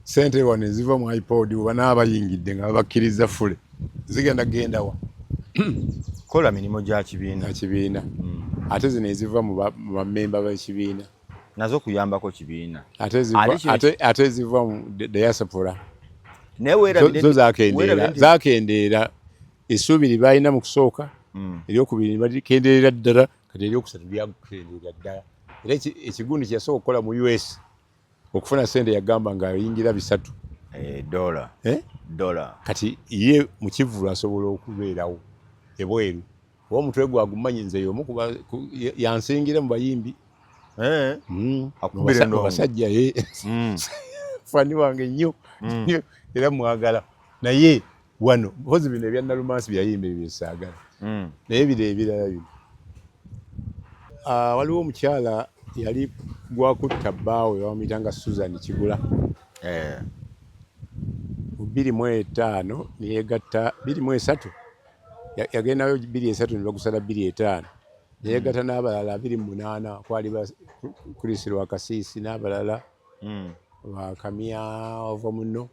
Speaker 2: sente wano eziva mu ipod oba n'abayingidde nga babakkiriza fule zigenda gendawa?
Speaker 1: Kola mirimu gya kibiina.
Speaker 2: Gya kibiina. Ate zino eziva mu bamemba b'ekibiina?
Speaker 1: Nazo kuyambako kibiina.
Speaker 2: Ate eziva mu diaspora? Zo zakendeera. Essuubi lye balina mu kusooka, eryokubiri ne balikendeerera ddala, kati eryokusatu lyakendeera ddala. Era ekigundi kyeyasooka okukola mu US okufuna sente yagamba nga ayingira 300
Speaker 1: Dola.
Speaker 2: Eh?
Speaker 1: Dola.
Speaker 2: Kati ye mu kivvulu asobola okubeerawo ebweru oba omutwe gwe agumanyi. Nze y'omu yansingira mu bayimbi.
Speaker 1: Akubira endongo.
Speaker 2: Mu basajja ye fan wange nnyo era mwagala, naye wano mpozi bino ebya Nalumansi byayimba ebyo byesaagala, naye bino ebirala bino. Ah, waliwo omukyala yali gwakutta bbaawe, bamuyitanga Susan Kigula. Mu 2005 neyegatta, 2003 yagendayo, 2003 ne bagusala, 2005 neyegatta n'abalala 2008, kwali ba Chris Lwakasiisi n'abalala, bakamya ova muno,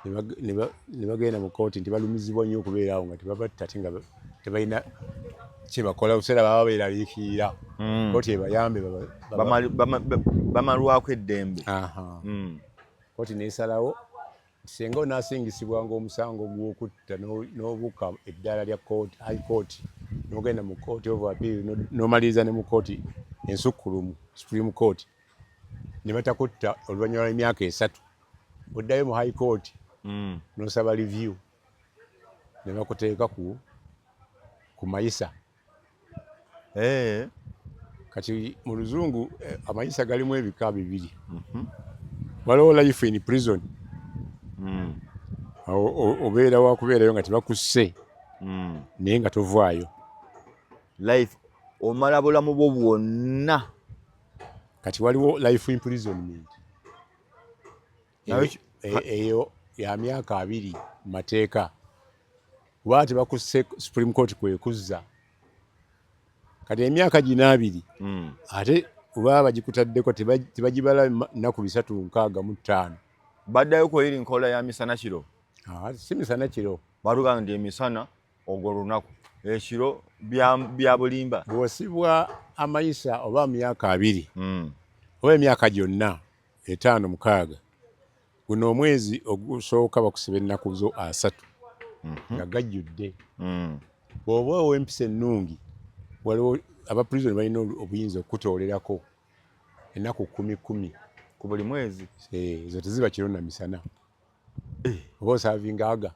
Speaker 2: ne bagenda mu kooti nti balumizibwa nnyo okubeera awo nga tebabatta ate nga tebalina kyebakola. Buseera baba beeraliikirira kooti ebayambe
Speaker 1: Bamalwako eddembe.
Speaker 2: Aha. Kooti nesalawo nti senga onaasingisibwanga omusango gw'okutta n'obuuka eddaala lya court, high court, n'ogenda mu court of appeal, n'omaliriza ne mu kooti ensukkulumu, supreme court, ne batakutta, oluvannyuma lw'emyaka 3 oddayo mu high court n'osaba review ne bakuteeka ku mayisa. Kati mu luzungu amayisa galimu ebika bibiri. Waliwo life in prison. Awo obeera wakubeerayo nga tebakusse, naye nga tovaayo.
Speaker 1: Life omala bulamu bwo bwonna.
Speaker 2: Kati waliwo life imprisonment.
Speaker 1: Nayo
Speaker 2: Eyo ya myaka 20 mu mateeka, kuba tebakusse, supreme court kwekuzza. Kati emyaka gino 20, ate oba bagikutaddeko tebagibala nnaku 365.
Speaker 1: Baddayo kweri nkola ya misana kiro.
Speaker 2: Ah, si misana kiro.
Speaker 1: Batugamba nti emisana ogwo lunaku, ekiro bya bulimba.
Speaker 2: Bw'osibwa amayisa oba myaka 20 oba emyaka gyonna etaano mukaaga, guno omwezi ogusooka bakusiba ennaku zo 30 nga gajjudde. Bw'oba ow'empisa ennungi, waliwo aba prison balina obuyinza okukutoolerako ennaku kumi kumi
Speaker 1: ku buli mwezi.
Speaker 2: Ezo teziba kiro na misana, oba oservinga aga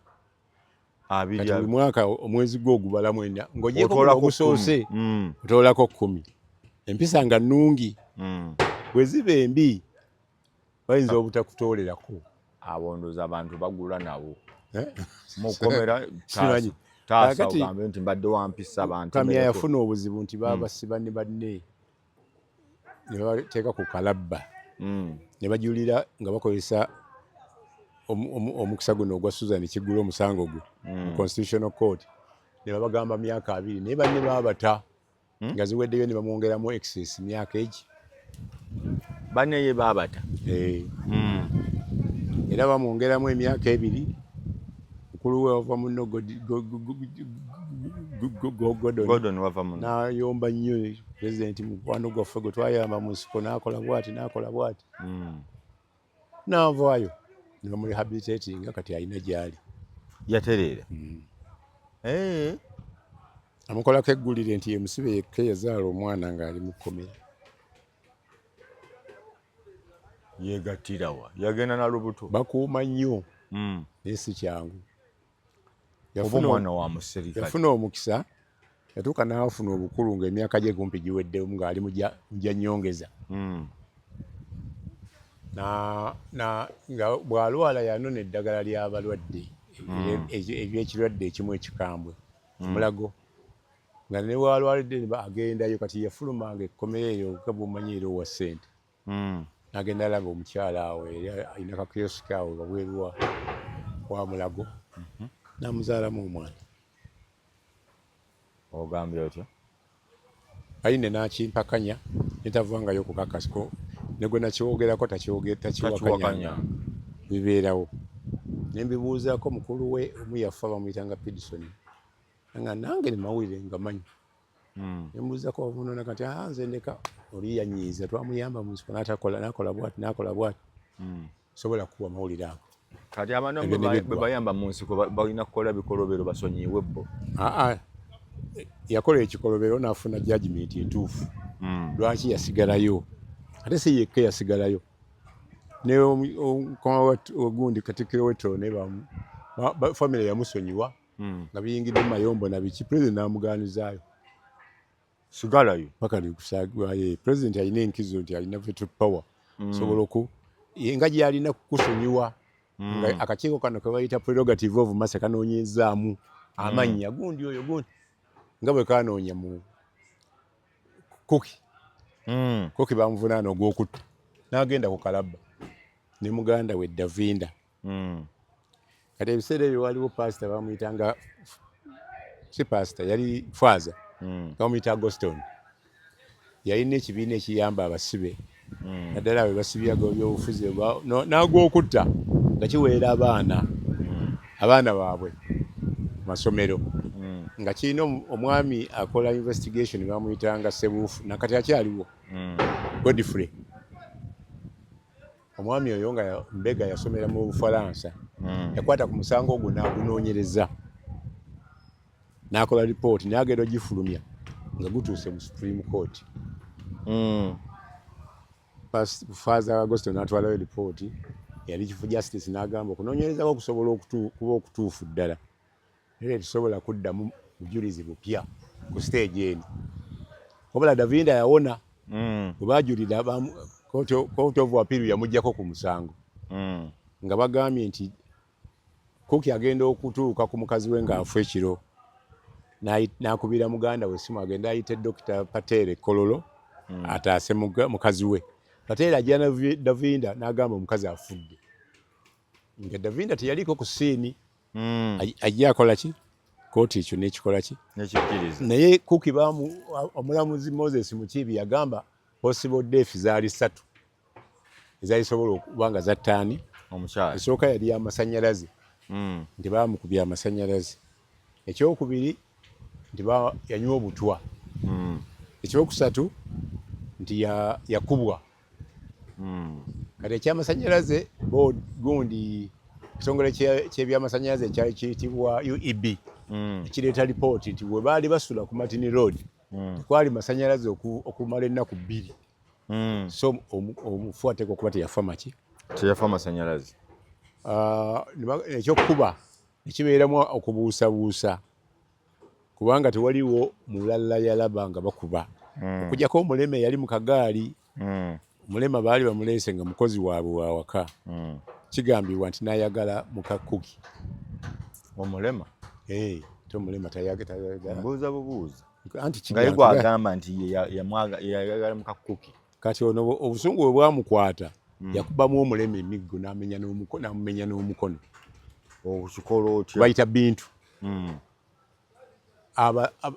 Speaker 1: 20.
Speaker 2: Kati buli mwaka omwezi gwo ogubalamu ena ng'ogyeko
Speaker 1: Otoolako
Speaker 2: ogusoose,
Speaker 1: 10.
Speaker 2: Otoolako 10 empisa nga nnungi. Bwe ziba embi, bayinza obutakutoolerako.
Speaker 1: Abo ndowooza abantu bagula nabo
Speaker 2: Eh?
Speaker 1: mukomera.
Speaker 2: Simanyi.
Speaker 1: Taasa.
Speaker 2: Kakati-
Speaker 1: Ogambe nti mbadde wampisa
Speaker 2: Kamya
Speaker 1: bantemereko.
Speaker 2: yafuna obuzibu nti babasiba ne banne ne babateeka ku kalabba ne bajulira nga bakozesa omukisa guno ogwa Susan Kigula, omusango gwe mu constitutional court, ne babagamba myaka 20, naye banne babata nga ziweddeyo ne bamwongeramu excess myaka egi.
Speaker 1: Banne ye babata.
Speaker 2: Eh. Era bamwongeramu emyaka 2. Mukulu we wava muno Gordon
Speaker 1: Gordon wava muno.
Speaker 2: N'ayomba nnyo pulezidenti mukwano gwaffe gwe twayamba mu nsiko, n'akola bwati, n'akola bwati, n'avaayo ne bamurehabilitatinga, kati alina gy'ali.
Speaker 1: Yatereera. Eh.
Speaker 2: Amukolako eggulire nti ye musibe yekka eyazaala omwana ng'ali mu kkomera.
Speaker 1: Yegattirawa? Yagenda na lubuto?
Speaker 2: Bakuuma nnyo, naye si kyangu.
Speaker 1: Oba omwana wa muserikale.
Speaker 2: Yafuna omukisa, yatuuka n'afuna obukulu ng'emyaka gye kumpi giweddemu, ng'ali mu gya nnyongeza. Na nga bw'alwala yanona eddagala ly'abalwadde ebyekirwadde ekimu ekikambwe Mulago, nga ne bw'alwalidde ne agendayo. Kati yafulumanga ekkomera eryo nga bw'omanyi era owa ssente, n'agenda alaba omukyala awo, era alina kakiyosiki awo wabweru wa Mulago, n'amuzaalamu omwana.
Speaker 1: Ogambye otya?
Speaker 2: Aine n'akimpakanya netavangayo kukakasiko. Ne gwe nakyogerako takiwakanya, bibeerawo. Ne mbibuuzaako mukulu we omu yafa, bamuyitanga Pidson, nga nange ne mawulire nga manyi. Ne mbuuzaako omunona kati, ah, nze ndeka oli yanyiiza, twamuyamba mu nsiko n'atakola, n'akola bwati, n'akola bwati. Sobola kuwa mawulire ago.
Speaker 1: Kati abantu bwe bayamba mu nsiko balina kukola bikolobero basonyiwe bo?
Speaker 2: Aa, yakola ekikolobero n'afuna judgment entuufu. Lwaki yasigalayo? Ate si yekka yasigalayo, ne ogundi katikkiro w'Ettoro ne famire yamusonyiwa nga biyingidde mu mayombo na biki, president n'amuganizaayo.
Speaker 1: Sigalayo.
Speaker 2: Paka likusaagwayo. President alina enkizo nti alina veto power, sobola oku nga gyalina kukusonyiwa nga akakiiko kano ke bayita prerogative of mercy kanoonyezaamu amannya gundi oyo gundi nga bwe kanoonya mu Kuki. Kuki bamuvunaana ogw'okutta n'agenda ku kalabba ne muganda we Davinda. Kati ebiseera ebyo waliwo pasita bamuyitanga, si pasita, yali faaza, bamuyita Agoston. Yalina ekibiina ekiyamba abasibe, naddala bwe basibyaga ebyobufuzi n'agwokutta, nga kiweera abaana abaana baabwe masomero, nga kirina omwami akola investigation bamuyitanga Sebuufu, nakati akyaliwo, Godfrey. Omwami oyo nga mbega, yasomera mu Bufalansa, yakwata ku musango ogwo n'agunoonyereza n'akola lipooti, n'agenda ogifulumya nga gutuuse mu Supreme Court. Father Agosto n'atwalayo lipooti, yali Chief Justice, n'agamba okunoonyerezako okusobola okuba okutuufu ddala, naye tetusobola kuddamu bujulizi bupya ku stage eno. Wabula Davinda yawona. Bwe bajulira, Court of Appeal yamugjako ku musango nga bagambye nti Kuki agenda okutuuka ku mukazi we ng'afa ekiro, n'akubira muganda we essimu agende ayite Dokita Patel e Kololo ataase mukazi we. Patel ajja Davinda n'agamba omukazi afudde, nga Davinda teyaliko ku scene. Ajja akola ki? Kooti ekyo nekikola ki? Naye Kuki bamu omulamuzi Moses Mukiibi yagamba possible death zaali ssatu ezalisobola okuba nga zattaani.
Speaker 1: Omukyala.
Speaker 2: Esooka yali amasanyalaze, nti baamukubya amasanyalaze. Ekyokubiri nti yanywa obutwa. Ekyokusatu nti yakubwa. Kati ekyamasanyalaze, bo gundi ekitongole kyebyamasanyalaze ekyali kiyitibwa UEB ekireeta lipooti nti bwe baali basula ku Martin Road tekwali masanyalaze okumala ennaku 2. So omufu ateekwa okuba teyafa maki?
Speaker 1: Teyafa masanyalaze.
Speaker 2: Ah, ekyokukuba ekibeeramu okubuusabuusa, kubanga tewaliwo mulala yalaba nga bakuba okujjako omulema eyali mu kagaali. Omulema baali bamuleese nga mukozi waabwe wawaka. Kigambibwa nti n'ayagala muka Kuki.
Speaker 1: Omulema?
Speaker 2: Te omulema tayagala.
Speaker 1: Mbuuza bubuuza.
Speaker 2: Anti
Speaker 1: nga ye gwagamba nti yayagala muka Kuki.
Speaker 2: Kati ono obusungu bwe bwamukwata, yakubamu omulema emiggo n'amumenya n'omukono.
Speaker 1: Okikola otya?
Speaker 2: Bayita Bintu.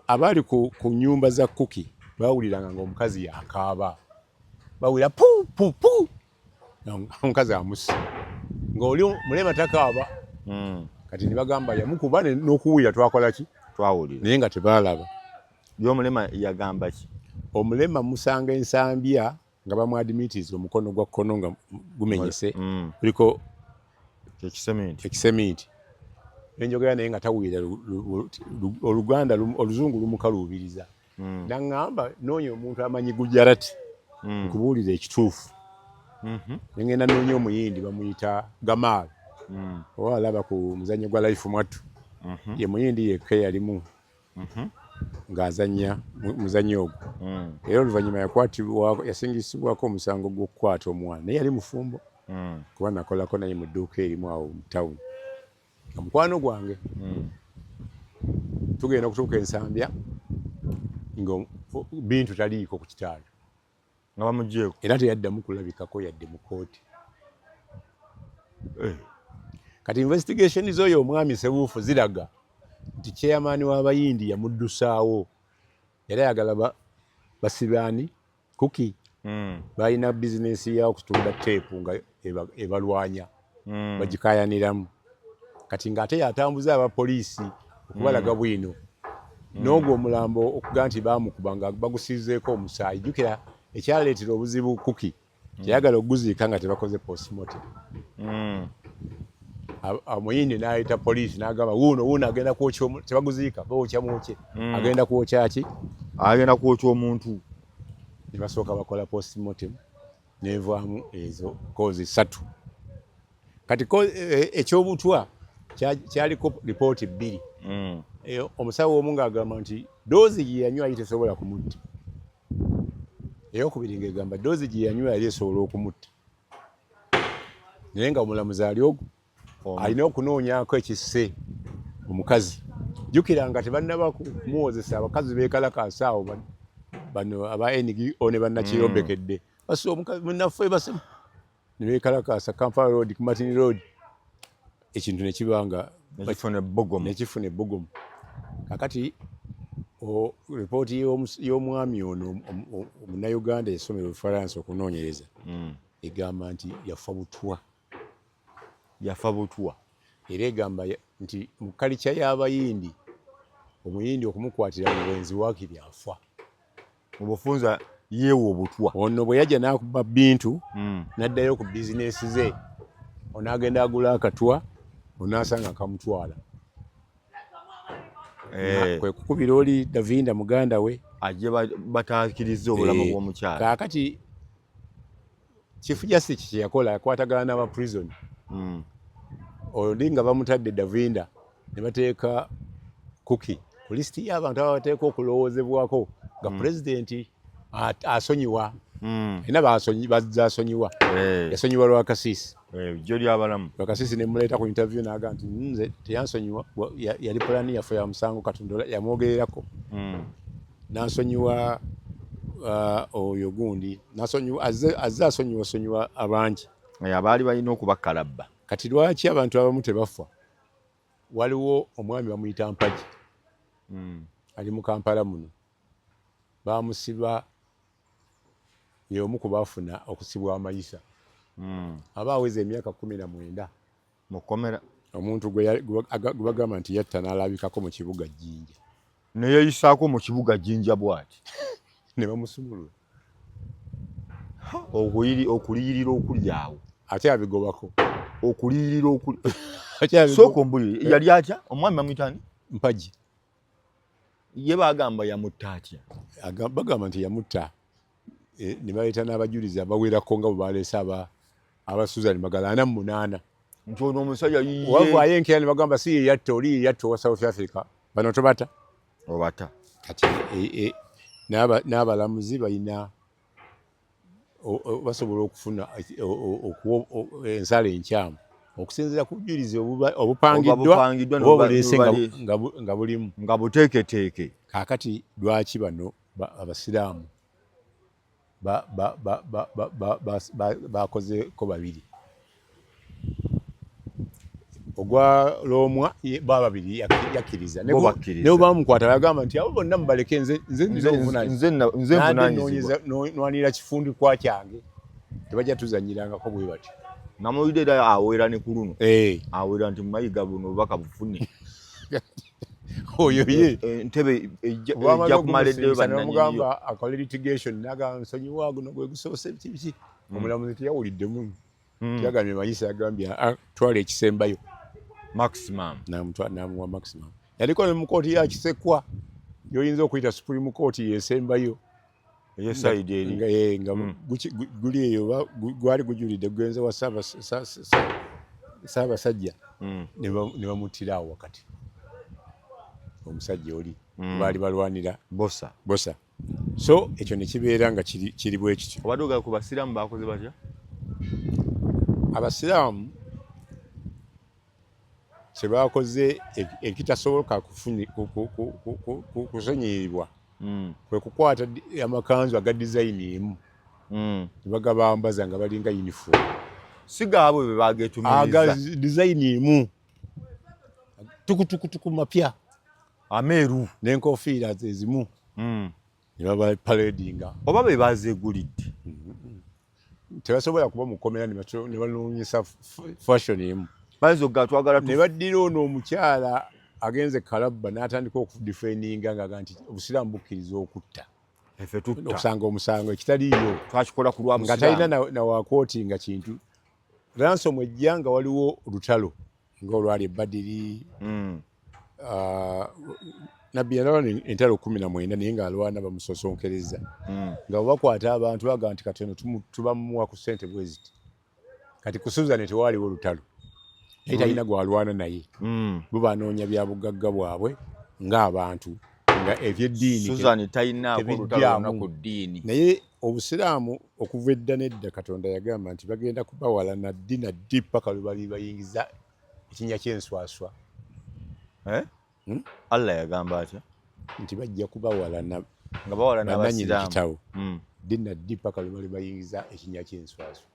Speaker 2: Abaali ku nyumba za Kuki bawuliranga nga omukazi yakaaba, bawulira pu pu pu, omukazi amusse, ng'oli mulema takaaba. Kati ne bagamba yamukuba n'okuwulira twakola ki?
Speaker 1: Twawulira.
Speaker 2: Naye nga tebaalaba.
Speaker 1: Ye omulema yagamba ki?
Speaker 2: Omulema musanga Ensambya nga bamuadmitiza omukono gwa kkono nga gumenyese, kuliko
Speaker 1: ekiseminti.
Speaker 2: Ekiseminti. Nenjogera naye nga tawulira Oluganda, Oluzungu lumukaluubiriza. Naŋŋamba noonya omuntu amanyi Gujarati nkubuulira ekituufu. Nengenda noonya Omuyindi bamuyita Gamal, oba alaba ku muzannyo gwa Life Mwattu. Ye Muyindi yekka eyalimu ng'azannya muzannyo ogwo. Era oluvannyuma yakwatibwa, yasingisibwako omusango gw'okukwata omwana, naye yali mufumbo, kuba nakolako naye mu dduuka erimu awo mu tawuni nga mukwano gwange. Tugenda okutuuka Ensambya nga Bintu taliiko ku kitanda.
Speaker 1: Nga bamugyeko.
Speaker 2: Era teyaddamu kulabikako yadde mu kooti.
Speaker 1: Eh.
Speaker 2: Kati investigation z'oyo omwami Sebuufu ziraga nti chairman w'Abayindi yamuddusaawo, era ayagala basibaani Kuki. Balina bizinesi ya kutunda teepu nga ebalwanya, bagikayaniramu. Kati ng'ate yatambuza abapoliisi okubalaga bwino n'ogwo omulambo okuga nti baamukuba nga bagusiizeeko omusaayi. Jjukira ekyaleetera obuzibu Kuki teyagala okuguziika nga tebakoze postmortem. Omuyindi n'ayita poliisi n'agamba, wuuno wuuno agenda kwokya, tebaguziika, bawokya mwokye. Agenda kwokya ki?
Speaker 1: Agenda kwokya omuntu.
Speaker 2: Ne basooka bakola postmortem, nevaamu ezo cause ssatu. Kati ekyobutwa kyaliko lipooti bbiri. Omusawo omu ng'agamba nti dose gye yanywa yali tesobola kumutta, eyokubiri ng'egamba dose gye yanywa yali esobola okumutta, naye nga omulamuzi ali ogwo alina okunoonyaako ekisse omukazi. Jjukira nga tebannaba kumuwozesa, abakazi beekalakaasa awo, bano aba NGO ne bannakiyombekedde base omukazi munnaffe base ne beekalakaasa Kampala Road ku Martin Road, ekintu ne kiba nga
Speaker 1: nekifuna ebbugumu.
Speaker 2: Nekifuna ebbugumu. Kakati ripooti y'omwami ono omunnayuganda esomera Olufalansa okunoonyereza egamba nti yafa butwa.
Speaker 1: Yafa butwa.
Speaker 2: Era egamba nti mu culture y'Abayindi, Omuyindi okumukwatira mu bwenzi waakiri afa.
Speaker 1: Obufunza yeewa obutwa.
Speaker 2: Ono bwe yajja n'akuba bintu n'addayo ku bizinesi ze, onaagenda agula akatwa, onaasanga kamutwala. Kwe kukubira oli Davinda muganda we
Speaker 1: ajje bataakirize obulamu bw'omukyala.
Speaker 2: Kaakati Chief Justice kye yakola, yakwatagana n'aba prison. Oli nga bamutadde Davinda, ne bateeka Kuki ku lisiti y'abantu abateeka okulowoozebwako nga pulezidenti asonyiwa. Alina bazze asonyiwa. Yasonyiwa Lwakasiisi.
Speaker 1: Jjo lyabalamu.
Speaker 2: Lwakasiisi ne muleeta ku interview n'agamba nti nze teyansonyiwa, yali pulani yaffe ya musango, Katonda yamwogererako. N'ansonyiwa oyo gundi, n'asonyiwa, azze asonyiwa sonyiwa abangi.
Speaker 1: Abaali balina okubakalabba.
Speaker 2: Kati lwaki abantu abamu tebafa? Waliwo omwami bamuyita Mpagi. Ali mu Kampala muno. Bamusiba, y'omu ku baafuna okusibwa amayisa. Aba aweza emyaka 19
Speaker 1: mukomera.
Speaker 2: Omuntu gwe bagamba nti yatta n'alabikako mu kibuga Jjinja.
Speaker 1: Ne yeeyisaako mu kibuga Jjinja bw'ati.
Speaker 2: Ne bamusumulula.
Speaker 1: Okuliyirira okuli awo.
Speaker 2: Ate abigobako.
Speaker 1: Okuliyirira okuli. Sooka ombulire, yali atya? Omwami bamuyita ani?
Speaker 2: Mpagi.
Speaker 1: Ye bagamba yamutta atya?
Speaker 2: Bagamba nti yamutta, ne baleeta n'abajulizi abawerako nga bwe baleese aba Susan Magala 48.
Speaker 1: Nti ono omusajja yiye.
Speaker 2: Wavaayo enkeera ne bagamba si ye yatta, oli ye yatta owa South Africa. Bano tobata.
Speaker 1: Obata.
Speaker 2: Kati n'abalamuzi balina basobola okufuna ensala enkyamu okusinziira ku bujulizi obupangiddwa oba obuleese nga bulimu.
Speaker 1: Nga buteeketeeke.
Speaker 2: Kaakati lwaki bano Abasiraamu bakozeeko babiri? Ogwa Lwomwa ba babiri yakkiriza, naye bamukwata bagamba nti abo bonna mubaleke, nze
Speaker 1: nze
Speaker 2: nwanira kifundikwa kyange, tebajja tuzanyirangako bwe batyo.
Speaker 1: Namawulire era awera ne ku luno awera nti Mayiga buno obubaka bufune.
Speaker 2: Oyo ye
Speaker 1: entebe ejja kumala eddeyo
Speaker 2: bannannyiniyo. Akole litigation n'agamba nsonyiwa, guno gwe gusoose, biki biki. Omulamuzi teyawuliddemu. Teyagambye Mayisa, yagambye twala ekisembayo.
Speaker 1: Maximum.
Speaker 2: N'amuwa maximum. Yaliko ne mu kooti ya Kisekwa gy'oyinza okuyita Supreme Court yesembayo.
Speaker 1: Eye side eri.
Speaker 2: Nga guli eyo gwali gujulidde gugenze wa Ssaabasajja, ne bamuttira awo wakati omusajja oli baali balwanira.
Speaker 1: Bosa.
Speaker 2: Bosa. So ekyo ne kibeera nga kiri bwe kityo.
Speaker 1: Obadde ogala ku Basiraamu bakoze batya?
Speaker 2: Abasiraamu kyebakoze ekitasoboka kusonyiyibwa kwe kukwata amakanzu aga design emu ne bagabambaza nga balinga uniform.
Speaker 1: Si gaabwe be bageetumiriza.
Speaker 2: Aga design emu, tukutukutuku mapya.
Speaker 1: Ameeru.
Speaker 2: N'enkofiira ezimu. Ne babaparadinga.
Speaker 1: Oba be bazeegulidde?
Speaker 2: Tebasobola kuba mukomera ne banoonyesa fashion emu.
Speaker 1: Bayinza okugaa twagala.
Speaker 2: Ne baddira ono omukyala agenze Kalabba n'atandika okudefendinga nga nti Obusiraamu bukkiriza okutta.
Speaker 1: Efe tutta.
Speaker 2: Okusanga omusango ekitaliiyo.
Speaker 1: Twakikola ku lwa
Speaker 2: Nga talina nawakooti nga kintu. Ransom ejja nga waliwo olutalo ng'olwali ebbadiri. Nabbi yalwana entalo 19, naye ng'alwana bamusosonkereza. Nga bwe bakwata abantu baga nti kati ono tubamuwa ku ssente bwe ziti. Kati ku Susan tewaaliwo lutalo, naye talina gwalwana naye. Bo banoonya bya bugagga bwabwe ng'abantu, nga ebyeddiini
Speaker 1: Susan talinaako lutalo
Speaker 2: tebijjaamu.
Speaker 1: lwonna ku ddiini.
Speaker 2: Naye Obusiraamu okuva edda n'edda, Katonda yagamba nti bagenda kubawalana ddi na ddi paka lwe bali bayingiza ekinnya ky'enswaswa.
Speaker 1: Eh?
Speaker 2: Hmm?
Speaker 1: Allah yagamba atya?
Speaker 2: Nti bajja kubawalana
Speaker 1: Nga bawalana
Speaker 2: bannannyini
Speaker 1: Abasiraamu.
Speaker 2: kitabo ddi na ddi paka lwe bali bayingiza ekinnya ky'enswaswa.